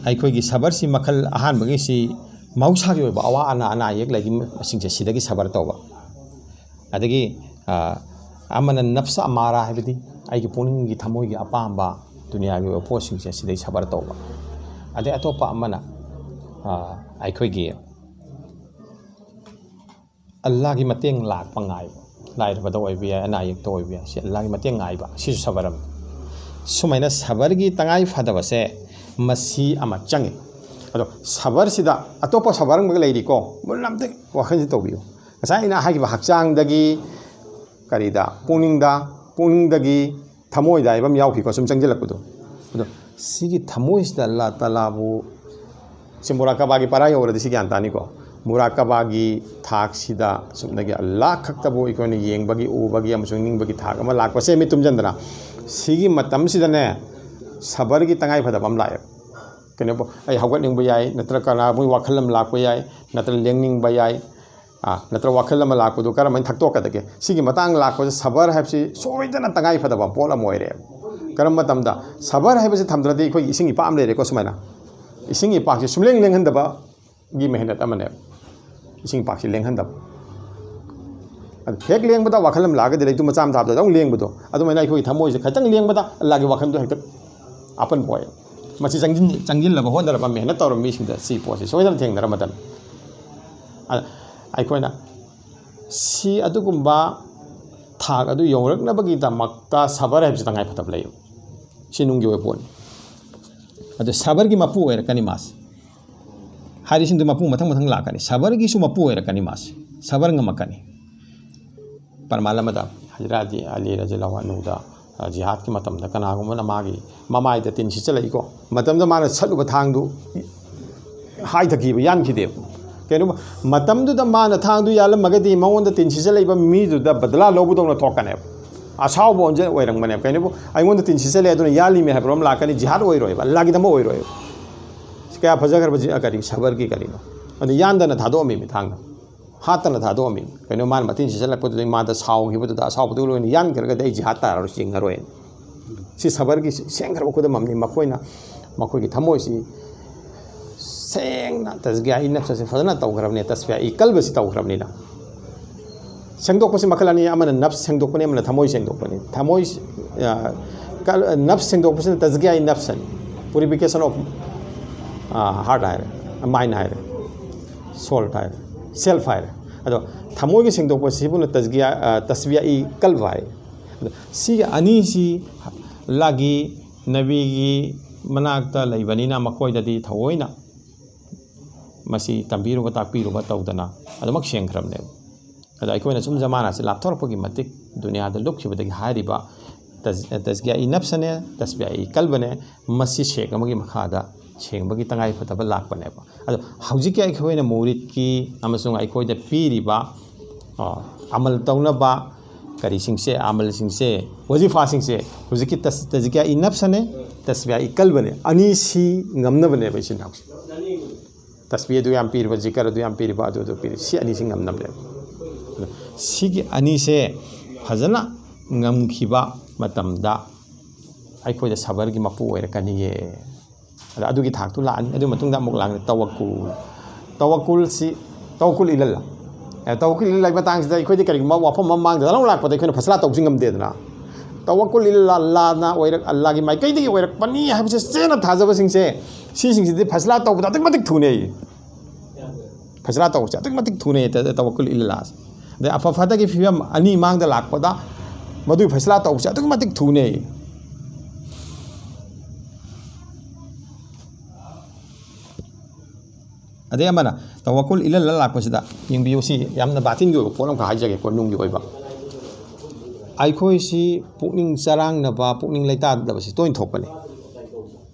ꯑꯩꯈꯣꯏꯒꯤ ꯁꯕꯔꯁꯤ ꯃꯈꯜ ꯑꯍꯥꯟꯕꯒꯤꯁꯤ ꯃꯍꯧꯁꯥꯒꯤ ꯑꯣꯏꯕ ꯑꯋꯥ ꯑꯅꯥ, ꯑꯅꯥ ꯑꯌꯦꯛ ꯂꯩꯔꯤ ꯃꯁꯤꯡꯁꯦ ꯁꯤꯗꯒꯤ ꯁꯕꯔ ꯇꯧꯕ꯫ ꯑꯗꯒꯤ, ꯑ, ꯑꯃꯅ ꯅꯞꯁ ꯑꯃꯥꯔꯥ ꯍꯥꯏꯕꯗꯤ ꯑꯩꯒꯤ ꯄꯨꯛꯅꯤꯡꯒꯤ ꯊꯃꯣꯏꯒꯤ ꯑꯄꯥꯝꯕ ꯗꯨꯅꯤꯌꯥꯒꯤ ꯑꯣꯏꯕ ꯄꯣꯠꯁꯤꯡꯁꯦ ꯁꯤꯗꯩ ꯁꯕꯔ ꯇꯧꯕ꯫ ꯑꯗꯩ ꯑꯇꯣꯞꯄ ꯑꯃꯅ, ꯑ, ꯑꯩꯈꯣꯏꯒꯤ ꯑꯜꯂꯥꯒꯤ ꯃꯇꯦꯡ ꯂꯥꯛꯄ ꯉꯥꯏꯕ꯫ ꯂꯥꯏꯔꯕꯗ ꯑꯣꯏꯕ ꯌꯥꯏ, ꯑꯅꯥ ꯑꯌꯦꯛꯇ ꯑꯣꯏꯕ ꯌꯥꯏ, ꯁꯤ ꯑꯜꯂꯥꯒꯤ ꯃꯇꯦꯡ ꯉꯥꯏꯕ, ꯁꯤꯁꯨ ꯁꯕꯔ ꯑꯃꯅꯤ꯫ ꯁꯨꯃꯥꯏꯅ ꯁꯕꯔꯒꯤ ꯇꯉꯥꯏ ꯐꯗꯕꯁꯦ ꯃꯁꯤ ꯑꯃ ꯆꯪꯉꯤ꯫ ꯑꯗꯣ ꯁꯕꯔꯁꯤꯗ ꯑꯇꯣꯞꯄ ꯁꯕꯔ ꯑꯃꯒ ꯂꯩꯔꯤꯀꯣ, ꯃꯨꯟꯅ ꯑꯝꯇ ꯋꯥꯈꯜꯁꯤ ꯇꯧꯕꯤꯌꯨ꯫ ꯉꯁꯥꯏ ꯑꯩꯅ ꯍꯥꯏꯈꯤꯕ ꯍꯛꯆꯥꯡꯗꯒꯤ, ꯀꯔꯤꯗ, ꯄꯨꯛꯅꯤꯡꯗ, ꯄꯨꯛꯅꯤꯡꯗꯒꯤ ꯊꯃꯣꯏꯗ ꯍꯥꯏꯕ ꯑꯃ ꯌꯥꯎꯈꯤꯀꯣ, ꯁꯨꯝ ꯆꯪꯁꯤꯜꯂꯛꯄꯗꯣ꯫ ꯑꯗꯣ ꯁꯤꯒꯤ ꯊꯃꯣꯏꯁꯤꯗ ꯑꯜꯂꯥ ꯇꯥꯂꯥꯕꯨ, ꯁꯤ ꯃꯨꯔꯥꯀꯕꯥꯒꯤ ꯄꯔꯥ ꯌꯧꯔꯗꯤ ꯁꯤ ꯒ꯭ꯌꯥꯟ ꯇꯥꯅꯤꯀꯣ꯫ ꯃꯨꯔꯥꯀꯕꯥꯒꯤ ꯊꯥꯛꯁꯤꯗ ꯁꯨꯞꯅꯒꯤ ꯑꯜꯂꯥ ꯈꯛꯇꯕꯨ ꯑꯩꯈꯣꯏꯅ ꯌꯦꯡꯕꯒꯤ, ꯎꯕꯒꯤ ꯑꯃꯁꯨꯡ ꯅꯤꯡꯕꯒꯤ ꯊꯥꯛ ꯑꯃ ꯂꯥꯛꯄꯁꯦ, ꯃꯤꯠ ꯇꯨꯝꯁꯤꯟꯗꯅ꯫ ꯁꯤꯒꯤ ꯃꯇꯝꯁꯤꯗꯅꯦ, ꯁꯕꯔꯒꯤ ꯇꯉꯥꯏ ꯐꯗꯕ ꯑꯃ ꯂꯥꯛꯑꯦꯕ꯫ ꯀꯩꯅꯣ, ꯑꯩ ꯍꯧꯒꯠꯅꯤꯡꯕ ꯌꯥꯏ, ꯅꯠꯇ꯭ꯔꯒ ꯀꯅꯥꯒꯨꯝꯕꯒꯤ ꯋꯥꯈꯜ ꯑꯃ ꯂꯥꯛꯄ ꯌꯥꯏ, ꯅꯠꯇ꯭ꯔꯒ ꯂꯦꯡꯅꯤꯡꯕ ꯌꯥꯏ, ꯑꯥ, ꯅꯠꯇ꯭ꯔꯒ ꯋꯥꯈꯜ ꯑꯃ ꯂꯥꯛꯄꯗꯨ ꯀꯔꯝꯍꯥꯏꯅ ꯊꯛꯇꯣꯛꯀꯗꯒꯦ? ꯁꯤꯒꯤ ꯃꯇꯥꯡ ꯂꯥꯛꯄꯁꯦ ꯁꯕꯔ ꯍꯥꯏꯕꯁꯤ ꯁꯣꯏꯗꯅ ꯇꯉꯥꯏ ꯐꯗꯕ ꯄꯣꯠ ꯑꯃ ꯑꯣꯏꯔꯦꯕ꯫ ꯀꯔꯝꯕ ꯃꯇꯝꯗ? ꯁꯕꯔ ꯍꯥꯏꯕꯁꯤ ꯊꯝꯗ꯭ꯔꯗꯤ ꯑꯩꯈꯣꯏꯒꯤ ꯏꯁꯤꯡ ꯏꯄꯥꯛ ꯑꯃ ꯂꯩꯔꯦꯀꯣ, ꯁꯨꯃꯥꯏꯅ ꯏꯁꯤꯡ ꯏꯄꯥꯛꯁꯤ ꯁꯨꯝꯂꯦꯡ ꯂꯦꯡꯍꯟꯗꯕꯒꯤ ꯃꯦꯍꯅꯠ ꯑꯃꯅꯦꯕ꯫ ꯏꯁꯤꯡ ꯏꯄꯥꯛꯁꯤ ꯂꯦꯡꯍꯟꯗꯕ꯫ ꯑꯗꯨ ꯍꯦꯛ ꯂꯦꯡꯕꯗ ꯋꯥꯈꯜ ꯑꯃ ꯂꯥꯛꯑꯒꯗꯤ, ꯂꯩꯇꯨꯝ ꯃꯆꯥ ꯑꯃ ꯊꯥꯕꯗ ꯑꯗꯨꯝ ꯂꯦꯡꯕꯗꯣ, ꯑꯗꯨꯃꯥꯏꯅ ꯑꯩꯈꯣꯏꯒꯤ ꯊꯃꯣꯏꯁꯦ ꯈꯤꯇꯪ ꯂꯦꯡꯕꯗ ꯑꯜꯂꯥꯒꯤ ꯋꯥꯈꯜꯗꯣ ꯍꯦꯛꯇ ꯑꯄꯟꯕ ꯑꯣꯏ꯫ ꯃꯁꯤ ꯆꯪꯁꯤꯟ-, ꯆꯪꯁꯤꯟꯅꯕ ꯍꯣꯠꯅꯔꯕ, ꯃꯦꯍꯅꯠ ꯇꯧꯔꯕ ꯃꯤꯁꯤꯡꯗ ꯁꯤ ꯄꯣꯠꯁꯤ ꯁꯣꯏꯗꯅ ꯊꯦꯡꯅꯔ ꯃꯇꯝ꯫ ꯑ-, ꯑꯩꯈꯣꯏꯅ ꯁꯤ ꯑꯗꯨꯒꯨꯝꯕ ꯊꯥꯛ ꯑꯗꯨ ꯌꯧꯔꯛꯅꯕꯒꯤꯗꯃꯛꯇ ꯁꯕꯔ ꯍꯥꯏꯕꯁꯤ ꯇꯉꯥꯏꯐꯗꯕ ꯂꯩ꯫ ꯁꯤ ꯅꯨꯡꯒꯤ ꯑꯣꯏꯕ ꯄꯣꯠꯅꯤ꯫ ꯑꯗꯨ ꯁꯕꯔꯒꯤ ꯃꯄꯨ ꯑꯣꯏꯔꯛꯀꯅꯤ ꯃꯥꯁꯦ꯫ ꯍꯥꯏꯔꯤꯁꯤꯡꯗꯨ ꯃꯄꯨ ꯃꯊꯪ ꯃꯊꯪ ꯂꯥꯛꯀꯅꯤ꯫ ꯁꯕꯔꯒꯤꯁꯨ ꯃꯄꯨ ꯑꯣꯏꯔꯛꯀꯅꯤ ꯃꯥꯁꯦ꯫ ꯁꯕꯔ ꯉꯝꯃꯛꯀꯅꯤ꯫ ꯄꯔꯃꯥꯟ ꯑꯃꯗ ꯍꯖꯔꯠ ꯑꯂꯤ ꯔꯖꯤꯌꯜꯂꯥꯍꯨ ꯑꯟꯍꯨꯗ, ꯑ, ꯖꯤꯍꯥꯗꯀꯤ ꯃꯇꯝꯗ ꯀꯅꯥꯒꯨꯝꯕꯅ ꯃꯥꯒꯤ ꯃꯃꯥꯏꯗ ꯇꯤꯟ ꯁꯤꯠꯆꯜꯂꯛꯏꯀꯣ꯫ ꯃꯇꯝꯗ ꯃꯥꯅ ꯁꯠꯂꯨꯕ ꯊꯥꯡꯗꯨ ꯍꯥꯏꯊꯈꯤꯕ, ꯌꯥꯟꯈꯤꯗꯦꯕ꯫ ꯀꯩꯅꯣ, ꯃꯇꯝꯗꯨꯗ ꯃꯥꯅ ꯊꯥꯡꯗꯨ ꯌꯥꯜꯂꯝꯃꯒꯗꯤ ꯃꯉꯣꯟꯗ ꯇꯤꯟ ꯁꯤꯠꯆꯜꯂꯛꯏꯕ ꯃꯤꯗꯨꯗ ꯕꯗꯂꯥ ꯂꯧꯕꯗꯧꯅ ꯊꯣꯛꯀꯅꯦꯕ꯫ ꯑꯁꯥꯎꯕ ꯑꯣꯟꯖ-, ꯑꯣꯏꯔꯝꯒꯅꯦꯕ꯫ ꯀꯩꯅꯣꯕꯨ, ꯑꯩꯉꯣꯟꯗ ꯇꯤꯟ ꯁꯤꯠꯆꯜꯂꯦ ꯑꯗꯨꯅ ꯌꯥꯜꯂꯤꯃꯦ ꯍꯥꯏꯕ ꯑꯃ ꯂꯥꯛꯀꯅꯤ, ꯖꯤꯍꯥꯗ ꯑꯣꯏꯔꯣꯏꯕ, ꯑꯜꯂꯥꯒꯤꯗꯃꯛ ꯑꯣꯏꯔꯣꯏꯕ꯫ ꯁꯤ ꯀꯌꯥ ꯐꯖꯈ꯭ꯔꯕ ꯖꯤ-, ꯀꯔꯤ, ꯁꯕꯔꯒꯤ ꯀꯔꯤꯅꯣ? ꯑꯗꯨ ꯌꯥꯟꯗꯅ ꯊꯥꯗꯣꯛꯑꯝꯃꯤꯃꯤ ꯊꯥꯡꯅ꯫ ꯍꯥꯠꯇꯅ ꯊꯥꯗꯣꯛꯑꯝꯃꯤ꯫ ꯀꯩꯅꯣ, ꯃꯥꯅ ꯃꯇꯤꯟ ꯁꯤꯠꯆꯜꯂꯛꯄꯗꯨꯗ ꯃꯥꯗ ꯁꯥꯎꯈꯤꯕꯗꯨꯗ, ꯑꯁꯥꯎꯕꯗꯨ ꯂꯣꯏꯅ ꯌꯥꯟꯈ꯭ꯔꯒꯗꯤ ꯑꯩ ꯖꯤꯍꯥꯗ ꯇꯥꯔꯔꯣꯏ, ꯆꯤꯡꯉꯔꯣꯏ꯫ ꯁꯤ ꯁꯕꯔꯒꯤ ꯁꯦꯡꯈ꯭ꯔꯕ ꯈꯨꯗꯝ ꯑꯃꯅꯤ꯫ ꯃꯈꯣꯏꯅ ꯃꯈꯣꯏꯒꯤ ꯊꯃꯣꯏꯁꯤ ꯁꯦꯡꯅ ꯇꯖꯀꯤꯌꯥ ꯏ ꯅꯐꯁ ꯑꯁꯤ ꯐꯖꯅ ꯇꯧꯈ꯭ꯔꯕꯅꯤ, ꯇꯁꯐꯤꯌꯥ ꯏ ꯀꯜꯕꯁꯤ ꯇꯧꯈ꯭ꯔꯕꯅꯤꯅ꯫ ꯁꯦꯡꯗꯣꯛꯄꯁꯤ ꯃꯈꯜ ꯑꯅꯤ, ꯑꯃꯅ ꯅꯐꯁ ꯁꯦꯡꯗꯣꯛꯄꯅꯤ, ꯑꯃꯅ ꯊꯃꯣꯏ ꯁꯦꯡꯗꯣꯛꯄꯅꯤ꯫ ꯊꯃꯣꯏ, ꯑ, ꯀꯜ-, ꯅꯐꯁ ꯁꯦꯡꯗꯣꯛꯄꯁꯤꯅ ꯇꯖꯀꯤꯌꯥ ꯏ ꯅꯐꯁꯅꯤ, purification of, ꯑ, heart ꯍꯥꯏꯔꯦ, mind ꯍꯥꯏꯔꯦ, soul ꯍꯥꯏꯔꯦ, self ꯍꯥꯏꯔꯦ꯫ ꯑꯗꯣ ꯊꯃꯣꯏꯒꯤ ꯁꯦꯡꯗꯣꯛꯄꯁꯤꯕꯨꯅ ꯇꯖꯀꯤꯌꯥ, ꯑ, ꯇꯁꯐꯤꯌꯥ ꯏ ꯀꯜꯕ ꯍꯥꯏ꯫ ꯑꯗꯣ ꯁꯤꯒꯤ ꯑꯅꯤꯁꯤ ꯂꯥꯒꯤ ꯅꯕꯤꯒꯤ ꯃꯅꯥꯛꯇ ꯂꯩꯕꯅꯤꯅ ꯃꯈꯣꯏꯗꯗꯤ ꯊꯑꯣꯏꯅ ꯃꯁꯤ ꯇꯝꯕꯤꯔꯨꯕ, ꯇꯥꯛꯄꯤꯔꯨꯕ ꯇꯧꯗꯅ ꯑꯗꯨꯃꯛ ꯁꯦꯡꯈ꯭ꯔꯕꯅꯦꯕ꯫ ꯑꯗꯣ ꯑꯩꯈꯣꯏꯅ ꯁꯨꯝ ꯖꯃꯥꯅꯥꯁꯤ ꯂꯥꯞꯊꯣꯔꯛꯄꯒꯤ ꯃꯇꯤꯛ, ꯗꯨꯅꯤꯌꯥꯗ ꯂꯨꯞꯈꯤꯕꯗꯒꯤ ꯍꯥꯏꯔꯤꯕ ꯇꯖ-, ꯇꯖꯀꯤꯌꯥ ꯏ ꯅꯐꯁꯅꯦ, ꯇꯁꯐꯤꯌꯥ ꯏ ꯀꯜꯕꯅꯦ, ꯃꯁꯤ ꯁꯦꯛ ꯑꯃꯒꯤ ꯃꯈꯥꯗ ꯁꯦꯡꯕꯒꯤ ꯇꯉꯥꯏꯐꯗꯕ ꯂꯥꯛꯄꯅꯦꯕ꯫ ꯑꯗꯣ ꯍꯧꯖꯤꯛꯀꯤ ꯑꯩꯈꯣꯏꯅ ꯃꯨꯔꯤꯗꯀꯤ ꯑꯃꯁꯨꯡ ꯑꯩꯈꯣꯏꯗ ꯄꯤꯔꯤꯕ, ꯑ, ꯑꯃꯜ ꯇꯧꯅꯕ ꯀꯔꯤꯁꯤꯡꯁꯦ, ꯑꯃꯜꯁꯤꯡꯁꯦ, ꯋꯖꯤꯐꯥꯁꯤꯡꯁꯦ ꯍꯧꯖꯤꯛꯀꯤ ꯇꯁ-, ꯇꯖꯀꯤꯌꯥ ꯏ ꯅꯐꯁꯅꯦ, ꯇꯁꯐꯤꯌꯥ ꯏ ꯀꯜꯕꯅꯦ, ꯑꯅꯤꯁꯤ ꯉꯝꯅꯕꯅꯦꯕ ꯏꯆꯤꯟ ꯏꯅꯥꯎꯁꯦ꯫ ꯇꯁꯕꯤꯍ ꯑꯗꯨ ꯌꯥꯝ ꯄꯤꯔꯤꯕ, ꯖꯤꯀꯔ ꯑꯗꯨ ꯌꯥꯝ ꯄꯤꯔꯤꯕ, ꯑꯗꯨ ꯑꯗꯨ ꯄꯤꯔꯤ꯫ ꯁꯤ ꯑꯅꯤꯁꯤ ꯉꯝꯅꯕꯅꯦꯕ꯫ ꯑꯗꯣ ꯁꯤꯒꯤ ꯑꯅꯤꯁꯦ ꯐꯖꯅ ꯉꯝꯈꯤꯕ ꯃꯇꯝꯗ ꯑꯩꯈꯣꯏꯗ ꯁꯕꯔꯒꯤ ꯃꯄꯨ ꯑꯣꯏꯔꯛꯀꯅꯤꯌꯦ꯫ ꯑꯗ ꯑꯗꯨꯒꯤ ꯊꯥꯛꯇꯨ ꯂꯥꯛꯑꯅꯤ꯫ ꯑꯗꯨꯒꯤ ꯃꯇꯨꯡꯗ ꯑꯃꯨꯛ ꯂꯥꯛꯅꯤ ꯇꯋꯛꯀꯨꯜ꯫ ꯇꯋꯛꯀꯨꯜꯁꯤ, ꯇꯋꯛꯀꯨꯜ ꯏꯂꯜꯂꯥ꯫ ꯑꯦ, ꯇꯋꯛꯀꯨꯜ ꯏꯂꯜꯂꯥꯒꯤ ꯃꯇꯥꯡꯁꯤꯗ ꯑꯩꯈꯣꯏꯗꯤ ꯀꯔꯤꯒꯨꯝꯕ ꯋꯥꯐꯝ ꯑꯃ ꯃꯥꯡꯗ ꯂꯧ ꯂꯥꯛꯄꯗ ꯑꯩꯈꯣꯏꯅ ꯐꯁꯂꯥ ꯇꯧꯕꯁꯤ ꯉꯝꯗꯦꯗꯅ꯫ ꯇꯋꯛꯀꯨꯜ ꯏꯂꯜꯂꯥ, ꯑꯜꯂꯥꯅ ꯑꯣꯏꯔꯛ-, ꯑꯜꯂꯥꯒꯤ ꯃꯥꯏꯀꯩꯗꯒꯤ ꯑꯣꯏꯔꯛꯄꯅꯤ ꯍꯥꯏꯕꯁꯦ ꯆꯦꯠꯅ ꯊꯥꯖꯕꯁꯤꯡꯁꯦ, ꯁꯤꯁꯤꯡꯁꯤꯗꯤ ꯐꯁꯂꯥ ꯇꯧꯕꯗ ꯑꯗꯨꯛꯀꯤ ꯃꯇꯤꯛ ꯊꯨꯅꯩ꯫ ꯐꯁꯂꯥ ꯇꯧꯕꯁꯦ ꯑꯗꯨꯛꯀꯤ ꯃꯇꯤꯛ ꯊꯨꯅꯩ ꯇ-, ꯇꯋꯛꯀꯨꯜ ꯏꯂꯜꯂꯥꯁꯦ꯫ ꯑꯗꯩ ꯑꯐ ꯐꯠꯇꯒꯤ ꯐꯤꯕꯝ ꯑꯅꯤ ꯃꯥꯡꯗ ꯂꯥꯛꯄꯗ ꯃꯗꯨꯒꯤ ꯐꯁꯂꯥ ꯇꯧꯕꯁꯦ ꯑꯗꯨꯛꯀꯤ ꯃꯇꯤꯛ ꯊꯨꯅꯩ꯫ ꯑꯗꯩ ꯑꯃꯅ ꯇꯋꯛꯀꯨꯜ ꯏꯂꯜꯂꯥ ꯂꯥꯛꯄꯁꯤꯗ ꯌꯦꯡꯕꯤꯌꯨ, ꯁꯤ ꯌꯥꯝꯅ ꯕꯥꯇꯤꯟꯒꯤ ꯑꯣꯏꯕ ꯄꯣꯠ ꯑꯃꯈꯛ ꯍꯥꯏꯖꯒꯦꯀꯣ, ꯅꯨꯡꯒꯤ ꯑꯣꯏꯕ꯫ ꯑꯩꯈꯣꯏꯁꯤ ꯄꯨꯛꯅꯤꯡ ꯆꯔꯥꯡꯅꯕ, ꯄꯨꯛꯅꯤꯡ ꯂꯩꯇꯥꯗꯕꯁꯤ ꯇꯣꯏꯅ ꯊꯣꯛꯄꯅꯤ꯫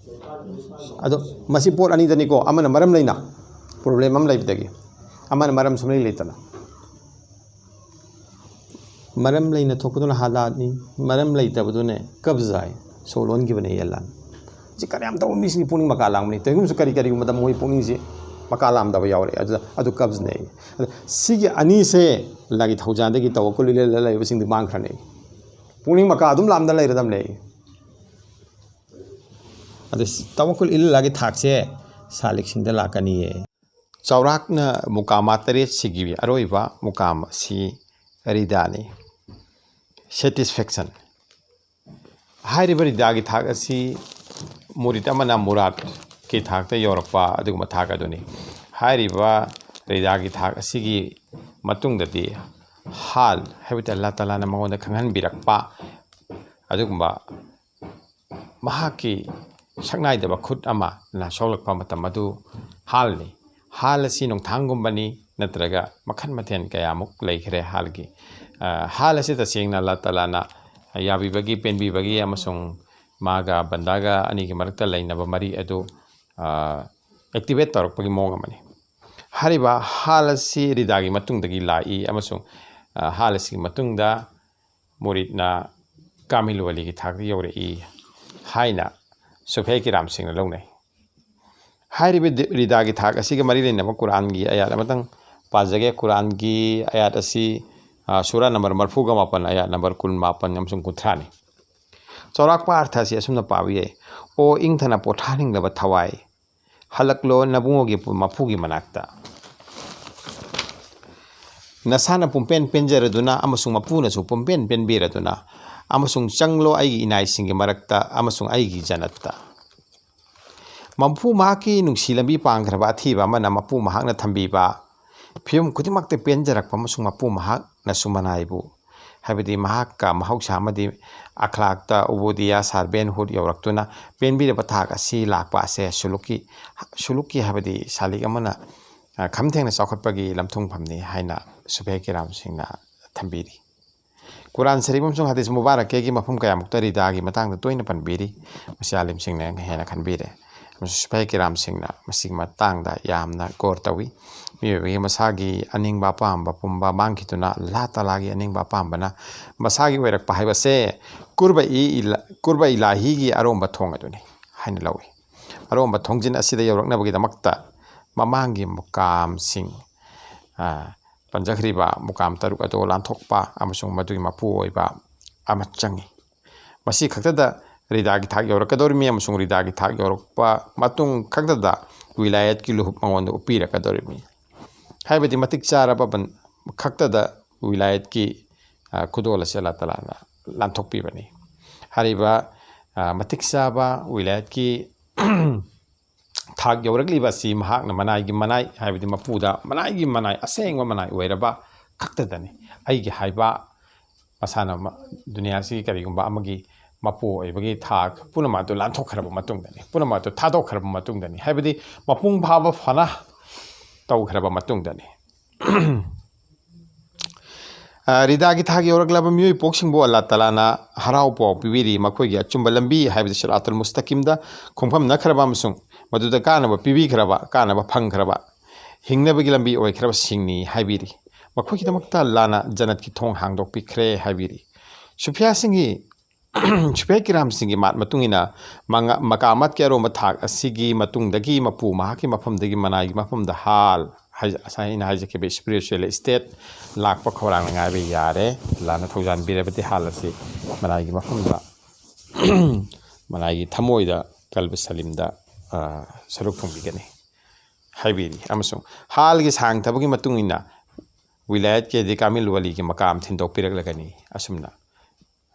ꯑꯗꯣ ꯃꯁꯤ ꯄꯣꯠ ꯑꯅꯤꯗꯅꯤꯀꯣ, ꯑꯃꯅ ꯃꯔꯝ ꯂꯩꯅ ꯄ꯭ꯔꯣꯕ꯭ꯂꯦꯝ ꯑꯃ ꯂꯩꯕꯗꯒꯤ, ꯑꯃꯅ ꯃꯔꯝ ꯁꯨꯡꯂꯩ ꯂꯩꯇꯅ꯫ ꯃꯔꯝ ꯂꯩꯅ ꯊꯣꯛꯄꯗꯨꯅ ꯍꯥꯂꯥꯠꯅꯤ, ꯃꯔꯝ ꯂꯩꯇꯕꯗꯨꯅ ꯀꯕꯖ ꯍꯥꯏ, ꯁꯣ ꯂꯣꯟꯈꯤꯕꯅꯦ ꯑꯜꯂꯥꯅ꯫ ꯁꯤ ꯀꯔꯤ ꯌꯥꯝ ꯇꯧꯕ ꯃꯤꯁꯤꯡꯒꯤ ꯄꯨꯛꯅꯤꯡ ꯃꯀꯥ ꯂꯥꯝꯕꯅꯤ꯫ ꯀꯔꯤꯒꯨꯝꯕꯁꯨ ꯀꯔꯤ ꯀꯔꯤꯒꯨꯝꯕꯗ ꯃꯈꯣꯏ ꯄꯨꯛꯅꯤꯡꯁꯤ ꯃꯀꯥ ꯂꯥꯝꯗꯕ ꯌꯥꯎꯔꯛꯑꯦ꯫ ꯑꯗꯨꯗ ꯑꯗꯨ ꯀꯕꯖꯅꯦ꯫ ꯑꯗ ꯁꯤꯒꯤ ꯑꯅꯤꯁꯦ ꯑꯜꯂꯥꯒꯤ ꯊꯧꯖꯥꯜꯗꯒꯤ ꯇꯋꯛꯀꯨꯜ ꯏꯂꯜꯂꯥ ꯂꯩꯕꯁꯤꯡꯗꯤ ꯃꯥꯡꯈ꯭ꯔꯅꯤ꯫ ꯄꯨꯛꯅꯤꯡ ꯃꯀꯥ ꯑꯗꯨꯝ ꯂꯥꯝꯗ ꯂꯩꯔꯗꯕꯅꯦ꯫ ꯑꯗ ꯇꯋꯛꯀꯨꯜ ꯏꯂꯜꯂꯥꯒꯤ ꯊꯥꯛꯁꯦ ꯁꯥꯂꯤꯛꯁꯤꯡꯗ ꯂꯥꯛꯀꯅꯤꯌꯦ꯫ ꯆꯥꯎꯔꯥꯛꯅ ꯃꯨꯀꯥꯃꯥ ꯇꯔꯦꯠꯁꯤꯒꯤ ꯑꯔꯣꯏꯕ ꯃꯨꯀꯥꯝ ꯑꯁꯤ ꯔꯤꯗꯥꯅꯤ, satisfaction꯫ ꯍꯥꯏꯔꯤꯕ ꯔꯤꯗꯥꯒꯤ ꯊꯥꯛ ꯑꯁꯤ ꯃꯨꯔꯤꯗ ꯑꯃꯅ ꯃꯨꯔꯥꯗꯀꯤ ꯊꯥꯛꯇ ꯌꯧꯔꯛꯄ ꯑꯗꯨꯒꯨꯝꯕ ꯊꯥꯛ ꯑꯗꯨꯅꯤ꯫ ꯍꯥꯏꯔꯤꯕ ꯔꯤꯗꯥꯒꯤ ꯊꯥꯛ ꯑꯁꯤꯒꯤ ꯃꯇꯨꯡꯗꯗꯤ ꯍꯥꯜ ꯍꯥꯏꯕꯗꯤ ꯑꯜꯂꯥ ꯇꯥꯂꯥꯅ ꯃꯉꯣꯟꯗ ꯈꯪꯍꯟꯕꯤꯔꯛꯄ ꯑꯗꯨꯒꯨꯝꯕ ꯃꯍꯥꯛꯀꯤ ꯁꯛꯅꯥꯏꯗꯕ ꯈꯨꯠ ꯑꯃꯅ ꯁꯣꯛꯂꯛꯄ ꯃꯇꯝ ꯑꯗꯨ ꯍꯥꯜꯅꯤ꯫ ꯍꯥꯜ ꯑꯁꯤ ꯅꯣꯡꯊꯥꯡꯒꯨꯝꯕꯅꯤ, ꯅꯠꯇ꯭ꯔꯒ ꯃꯈꯜ ꯃꯊꯦꯜ ꯀꯌꯥꯃꯨꯛ ꯂꯩꯈ꯭ꯔꯦ ꯍꯥꯜꯒꯤ꯫ ꯑ, ꯍꯥꯜ ꯑꯁꯤ ꯇꯁꯦꯡꯅ ꯑꯜꯂꯥ ꯇꯥꯂꯥꯅ ꯌꯥꯕꯤꯕꯒꯤ, ꯄꯦꯟꯕꯤꯕꯒꯤ ꯑꯃꯁꯨꯡ ꯃꯥꯒ ꯕꯟꯗꯥꯒ ꯑꯅꯤꯒꯤ ꯃꯔꯛꯇ ꯂꯩꯅꯕ ꯃꯔꯤ ꯑꯗꯨ, ꯑ, ꯑꯦꯛꯇꯤꯚꯦꯠ ꯇꯧꯔꯛꯄꯒꯤ ꯃꯑꯣꯡ ꯑꯃꯅꯤ꯫ ꯍꯥꯏꯔꯤꯕ ꯍꯥꯜ ꯑꯁꯤ ꯔꯤꯗꯥꯒꯤ ꯃꯇꯨꯡꯗꯒꯤ ꯂꯥꯛꯏ ꯑꯃꯁꯨꯡ, ꯑ, ꯍꯥꯜ ꯑꯁꯤꯒꯤ ꯃꯇꯨꯡꯗ ꯃꯨꯔꯤꯗꯅ ꯀꯥꯃꯤꯜ ꯋꯥꯂꯤꯒꯤ ꯊꯥꯛꯇ ꯌꯧꯔꯛꯏ ꯍꯥꯏꯅ ꯁꯨꯐꯦ ꯀꯤꯔꯥꯝꯁꯤꯡꯅ ꯂꯧꯅꯩ꯫ ꯍꯥꯏꯔꯤꯕ ꯗꯤ-, ꯔꯤꯗꯥꯒꯤ ꯊꯥꯛ ꯑꯁꯤꯒ ꯃꯔꯤ ꯂꯩꯅꯕ ꯀꯨꯔꯥꯟꯒꯤ ꯑꯌꯥꯠ ꯑꯃꯇꯪ ꯄꯥꯖꯒꯦ꯫ ꯀꯨꯔꯥꯟꯒꯤ ꯑꯌꯥꯠ ꯑꯁꯤ, ꯑ, ꯁꯨꯔꯥ ꯅꯝꯕꯔ ꯃꯔꯤꯐꯨꯒ ꯃꯥꯄꯟ, ꯑꯌꯥꯠ ꯅꯝꯕꯔ ꯀꯨꯟ ꯃꯥꯄꯟ ꯑꯃꯁꯨꯡ ꯀꯨꯟꯊ꯭ꯔꯥꯅꯤ꯫ ꯆꯥꯎꯔꯥꯛꯄ ꯑꯔꯊ ꯑꯁꯤ ꯑꯁꯨꯝꯅ ꯄꯥꯕ ꯌꯥꯏ: "ꯑꯣ ꯏꯪꯊꯅ ꯄꯣꯊꯥꯅꯤꯡꯂꯕ ꯊꯋꯥꯏ, ꯍꯜꯂꯛꯂꯣ ꯅꯕꯨꯡꯉꯣꯒꯤ ꯄꯨ-, ꯃꯄꯨꯒꯤ ꯃꯅꯥꯛꯇ꯫ ꯅꯁꯥꯅ ꯄꯨꯝꯄꯦꯟ ꯄꯦꯟꯖꯔꯗꯨꯅ ꯑꯃꯁꯨꯡ ꯃꯄꯨꯅꯁꯨ ꯄꯨꯝꯄꯦꯟ ꯄꯦꯟꯕꯤꯔꯗꯨꯅ, ꯑꯃꯁꯨꯡ ꯆꯪꯂꯣ ꯑꯩꯒꯤ ꯏꯅꯥꯏꯁꯤꯡꯒꯤ ꯃꯔꯛꯇ ꯑꯃꯁꯨꯡ ꯑꯩꯒꯤ ꯖꯅꯠꯇ"꯫ ꯃꯄꯨ ꯃꯍꯥꯛꯀꯤ ꯅꯨꯡꯁꯤ ꯂꯝꯕꯤ ꯄꯥꯡꯈ꯭ꯔꯕ ꯑꯊꯤꯕ ꯑꯃꯅ ꯃꯄꯨ ꯃꯍꯥꯛꯅ ꯊꯝꯕꯤꯕ ꯐꯤꯕꯝ ꯈꯨꯗꯤꯡꯃꯛꯇ ꯄꯦꯟꯖꯔꯛꯄ ꯑꯃꯁꯨꯡ ꯃꯄꯨ ꯃꯍꯥꯛꯅꯁꯨ ꯃꯅꯥꯏꯕꯨ, ꯍꯥꯏꯕꯗꯤ ꯃꯍꯥꯛꯀ ꯃꯍꯧꯁꯥ ꯑꯃꯗꯤ ꯑꯈ꯭ꯂꯥꯛꯇ ꯎꯕꯨꯗꯤꯌꯥ ꯁꯥꯔꯕꯦꯟꯍꯨꯗ ꯌꯧꯔꯛꯇꯨꯅ ꯄꯦꯟꯕꯤꯔꯕ ꯊꯥꯛ ꯑꯁꯤ ꯂꯥꯛꯄ ꯑꯁꯦ ꯁꯨꯂꯨꯛꯀꯤ, ꯁꯨꯂꯨꯛꯀꯤ ꯍꯥꯏꯕꯗꯤ ꯁꯥꯂꯤꯛ ꯑꯃꯅ, ꯑ, ꯈꯝꯊꯦꯡꯅ ꯆꯥꯎꯈꯠꯄꯒꯤ ꯂꯝꯊꯨꯡꯐꯝꯅꯤ ꯍꯥꯏꯅ ꯁꯨꯐꯦ ꯀꯤꯔꯥꯝ ꯁꯤꯡꯅ ꯊꯝꯕꯤꯔꯤ꯫ ꯀꯨꯔꯥꯟ ꯁꯔꯤꯐ ꯑꯃꯁꯨꯡ ꯍꯗꯤꯁ ꯃꯨꯕꯥꯔꯛꯀꯦꯒꯤ ꯃꯐꯝ ꯀꯌꯥꯃꯨꯛꯇ ꯔꯤꯗꯥꯒꯤ ꯃꯇꯥꯡꯗ ꯇꯣꯏꯅ ꯄꯟꯕꯤꯔꯤ꯫ ꯃꯁꯤ ꯑꯥꯂꯤꯝꯁꯤꯡꯅ ꯍꯦꯟꯅ ꯈꯟꯕꯤꯔꯦ꯫ ꯑꯃꯁꯨꯡ ꯁꯨꯐꯦ ꯀꯤꯔꯥꯝꯁꯤꯡꯅ ꯃꯁꯤꯒꯤ ꯃꯇꯥꯡꯗ ꯌꯥꯝꯅ ꯒꯣꯔ ꯇꯧꯏ꯫ ꯃꯤꯑꯣꯏꯕꯒꯤ ꯃꯁꯥꯒꯤ ꯑꯅꯤꯡꯕ ꯑꯄꯥꯝꯕ ꯄꯨꯝꯕ ꯃꯥꯡꯈꯤꯗꯨꯅ ꯑꯜꯂꯥꯍ ꯇꯥꯂꯥꯒꯤ ꯑꯅꯤꯡꯕ ꯑꯄꯥꯝꯕꯅ ꯃꯁꯥꯒꯤ ꯑꯣꯏꯔꯛꯄ ꯍꯥꯏꯕꯁꯦ ꯀꯨꯔꯕ ꯏ ꯏꯂꯥ-, ꯀꯨꯔꯕ ꯏꯂꯥꯍꯤꯒꯤ ꯑꯔꯣꯝꯕ ꯊꯣꯡ ꯑꯗꯨꯅꯤ ꯍꯥꯏꯅ ꯂꯧꯏ꯫ ꯑꯔꯣꯝꯕ ꯊꯣꯡꯖꯤꯟ ꯑꯁꯤꯗ ꯌꯧꯔꯛꯅꯕꯒꯤꯗꯃꯛꯇ ꯃꯃꯥꯡꯒꯤ ꯃꯨꯀꯥꯝꯁꯤꯡ, ꯑ, ꯄꯟꯖꯈ꯭ꯔꯤꯕ ꯃꯨꯀꯥꯝ ꯇꯔꯨꯛ ꯑꯗꯨ ꯂꯥꯟꯊꯣꯛꯄ ꯑꯃꯁꯨꯡ ꯃꯗꯨꯒꯤ ꯃꯄꯨ ꯑꯣꯏꯕ ꯑꯃ ꯆꯪꯏ꯫ ꯃꯁꯤ ꯈꯛꯇꯗ ꯔꯤꯗꯥꯒꯤ ꯊꯥꯛ ꯌꯧꯔꯛꯀꯗꯧꯔꯤꯕꯅꯤ ꯑꯃꯁꯨꯡ ꯔꯤꯗꯥꯒꯤ ꯊꯥꯛ ꯌꯧꯔꯛꯄ ꯃꯇꯨꯡ ꯈꯛꯇꯗ ꯋꯤꯂꯥꯌꯠꯀꯤ ꯂꯨꯍꯨꯞ ꯃꯉꯣꯟꯗ ꯎꯞꯄꯤꯔꯛꯀꯗꯧꯔꯤꯕꯅꯤ꯫ ꯍꯥꯏꯕꯗꯤ ꯃꯇꯤꯛ ꯆꯥꯔꯕ ꯕꯟ-, ꯈꯛꯇꯗ ꯋꯤꯂꯥꯌꯠꯀꯤ, ꯑ, ꯈꯨꯗꯣꯜ ꯑꯁꯤ ꯑꯜꯂꯥꯍ ꯇꯥꯂꯥꯅ ꯂꯥꯟꯊꯣꯛꯄꯤꯕꯅꯤ꯫ ꯍꯥꯏꯔꯤꯕ, ꯑ, ꯃꯇꯤꯛ ꯆꯥꯕ ꯋꯤꯂꯥꯌꯠꯀꯤ ꯊꯥꯛ ꯌꯧꯔꯛꯂꯤꯕ ꯑꯁꯤ ꯃꯍꯥꯛꯅ ꯃꯅꯥꯏꯒꯤ ꯃꯅꯥꯏ, ꯍꯥꯏꯕꯗꯤ ꯃꯄꯨꯗ ꯃꯅꯥꯏꯒꯤ ꯃꯅꯥꯏ, ꯑꯁꯦꯡꯕ ꯃꯅꯥꯏ ꯑꯣꯏꯔꯕ ꯈꯛꯇꯗꯅꯤ꯫ ꯑꯩꯒꯤ ꯍꯥꯏꯕ ꯃꯁꯥꯅ ꯃ-, ꯗꯨꯅꯤꯌꯥꯁꯤ ꯀꯔꯤꯒꯨꯝꯕ ꯑꯃꯒꯤ ꯃꯄꯨ ꯑꯣꯏꯕꯒꯤ ꯊꯥꯛ ꯄꯨꯝꯅꯃꯛ ꯑꯗꯨ ꯂꯥꯟꯊꯣꯛꯈ꯭ꯔꯕ ꯃꯇꯨꯡꯗꯅꯤ, ꯄꯨꯝꯅꯃꯛ ꯑꯗꯨ ꯊꯥꯗꯣꯛꯈ꯭ꯔꯕ ꯃꯇꯨꯡꯗꯅꯤ, ꯍꯥꯏꯕꯗꯤ ꯃꯄꯨꯡ ꯐꯥꯕ ꯐꯅ ꯇꯧꯈ꯭ꯔꯕ ꯃꯇꯨꯡꯗꯅꯤ꯫ ꯑ, ꯔꯤꯗꯥꯒꯤ ꯊꯥꯛ ꯌꯧꯔꯛꯂꯕ ꯃꯤꯑꯣꯏ ꯄꯣꯛꯁꯤꯡꯕꯨ ꯑꯜꯂꯥꯍ ꯇꯥꯂꯥꯅ ꯍꯔꯥꯎ ꯄꯥꯎ ꯄꯤꯕꯤꯔꯤ, ꯃꯈꯣꯏꯒꯤ ꯑꯆꯨꯝꯕ ꯂꯝꯕꯤ, ꯍꯥꯏꯕꯗꯤ ꯁꯤꯔꯥꯇꯨꯜ ꯃꯨꯁꯇꯀꯤꯝꯗ ꯈꯣꯡꯐꯝꯅꯈ꯭ꯔꯕ ꯑꯃꯁꯨꯡ ꯃꯗꯨꯗ ꯀꯥꯟꯅꯕ ꯄꯤꯕꯤꯈ꯭ꯔꯕ, ꯀꯥꯟꯅꯕ ꯐꯪꯈ꯭ꯔꯕ, ꯍꯤꯡꯅꯕꯒꯤ ꯂꯝꯕꯤ ꯑꯣꯏꯈ꯭ꯔꯕꯁꯤꯡꯅꯤ ꯍꯥꯏꯕꯤꯔꯤ꯫ ꯃꯈꯣꯏꯒꯤꯗꯃꯛꯇ ꯑꯜꯂꯥꯍꯅ ꯖꯅꯠꯀꯤ ꯊꯣꯡ ꯍꯥꯡꯗꯣꯛꯄꯤꯈ꯭ꯔꯦ ꯍꯥꯏꯕꯤꯔꯤ꯫ ꯁꯨꯐꯤꯌꯥꯁꯤꯡꯒꯤ ꯁꯨꯐꯤꯌꯥ ꯀꯤꯔꯥꯝꯁꯤꯡꯒꯤ ꯃꯥꯠ ꯃꯇꯨꯡ ꯏꯟꯅ ꯃꯉꯥ-, ꯃꯀꯥꯃꯥꯠꯀꯤ ꯑꯔꯣꯟꯕ ꯊꯥꯛ ꯑꯁꯤꯒꯤ ꯃꯇꯨꯡꯗꯒꯤ ꯃꯄꯨ ꯃꯍꯥꯛꯀꯤ ꯃꯐꯝꯗꯒꯤ ꯃꯅꯥꯏꯒꯤ ꯃꯐꯝꯗ ꯍꯥꯜ ꯍꯥꯏ-, ꯉꯁꯥꯏ ꯑꯩꯅ ꯍꯥꯏꯖꯈꯤꯕ spiritual state ꯂꯥꯛꯄ ꯈꯧꯔꯥꯡꯅ ꯉꯥꯏꯕ ꯌꯥꯔꯦ꯫ ꯂꯥꯟꯅ ꯊꯧꯖꯥꯟꯕꯤꯔꯕꯗꯤ ꯍꯥꯜ ꯑꯁꯤ ꯃꯅꯥꯏꯒꯤ ꯃꯐꯝꯗ ꯃꯅꯥꯏꯒꯤ ꯊꯃꯣꯏꯗ, ꯀꯜꯕ ꯁꯂꯤꯝꯗ, ꯑ, ꯁꯔꯨꯛ ꯐꯪꯕꯤꯒꯅꯤ ꯍꯥꯏꯕꯤꯔꯤ꯫ ꯑꯃꯁꯨꯡ ꯍꯥꯜꯒꯤ ꯁꯥꯡꯊꯕꯒꯤ ꯃꯇꯨꯡ ꯏꯟꯅ ꯋꯤꯂꯥꯌꯠꯀꯤ ꯑꯗꯤ ꯀꯥꯃꯤꯜ ꯋꯥꯂꯤꯒꯤ ꯃꯀꯥꯝ ꯊꯤꯟꯗꯣꯛꯄꯤꯔꯛꯂꯒꯅꯤ꯫ ꯑꯁꯨꯝꯅ,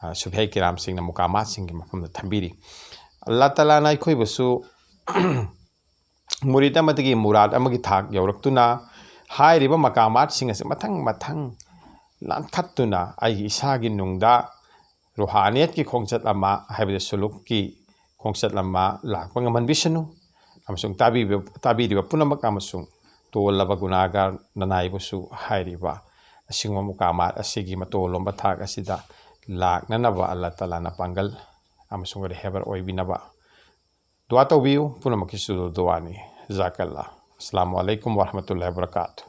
ꯑ, ꯁꯨꯐꯦ ꯀꯤꯔꯥꯝꯁꯤꯡꯅ ꯃꯨꯀꯥꯃꯥꯠꯁꯤꯡꯒꯤ ꯃꯐꯝꯗ ꯊꯝꯕꯤꯔꯤ꯫ ꯑꯜꯂꯥ ꯇꯥꯂꯥꯅ ꯑꯩꯈꯣꯏꯕꯨꯁꯨ ꯃꯨꯔꯤꯗ ꯑꯃꯗꯒꯤ ꯃꯨꯔꯥꯗ ꯑꯃꯒꯤ ꯊꯥꯛ ꯌꯧꯔꯛꯇꯨꯅ ꯍꯥꯏꯔꯤꯕ ꯃꯀꯥꯃꯥꯠꯁꯤꯡ ꯑꯁꯤ ꯃꯊꯪ ꯃꯊꯪ ꯂꯥꯟꯈꯠꯇꯨꯅ ꯑꯩꯒꯤ ꯏꯁꯥꯒꯤ ꯅꯨꯡꯗ ꯔꯨꯍꯥꯅꯤꯌꯠꯀꯤ ꯈꯣꯡꯆꯠ ꯑꯃ, ꯍꯥꯏꯕꯗꯤ ꯁꯨꯂꯨꯛꯀꯤ ꯈꯣꯡꯆꯠ ꯑꯃ ꯂꯥꯛꯄ ꯉꯝꯍꯟꯕꯤꯁꯅꯨ꯫ ꯑꯃꯁꯨꯡ ꯇꯥꯕꯤꯕ-, ꯇꯥꯕꯤꯔꯤꯕ ꯄꯨꯝꯅꯃꯛ ꯑꯃꯁꯨꯡ ꯇꯣꯜꯂꯕ ꯒꯨꯅꯥꯒꯥꯔ ꯅꯅꯥꯏꯕꯨꯁꯨ ꯍꯥꯏꯔꯤꯕ ꯑꯁꯤꯒꯨꯝꯕ ꯃꯨꯀꯥꯃꯥꯠ ꯑꯁꯤꯒꯤ ꯃꯇꯣꯜꯂꯣꯝꯕ ꯊꯥꯛ ꯑꯁꯤꯗ ꯂꯥꯛꯅꯅꯕ ꯑꯜꯂꯥ ꯇꯥꯂꯥꯅ ꯄꯥꯡꯒꯜ ꯑꯃꯁꯨꯡ ꯔꯦꯍꯕꯔ ꯑꯣꯏꯕꯤꯅꯕ ꯗꯨꯋꯥ ꯇꯧꯕꯤꯌꯨ꯫ ꯄꯨꯝꯅꯃꯛꯀꯤꯁꯨ ꯗꯨꯋꯥꯅꯤ꯫ ꯖꯖꯥꯀꯜꯂꯥ꯫ ꯑꯁꯂꯥꯃꯨ ꯑꯂꯩꯀꯨꯝ ꯋꯔꯍꯃꯇꯨꯜꯂꯥꯍꯤ ꯋꯕꯔꯀꯥꯇꯨ꯫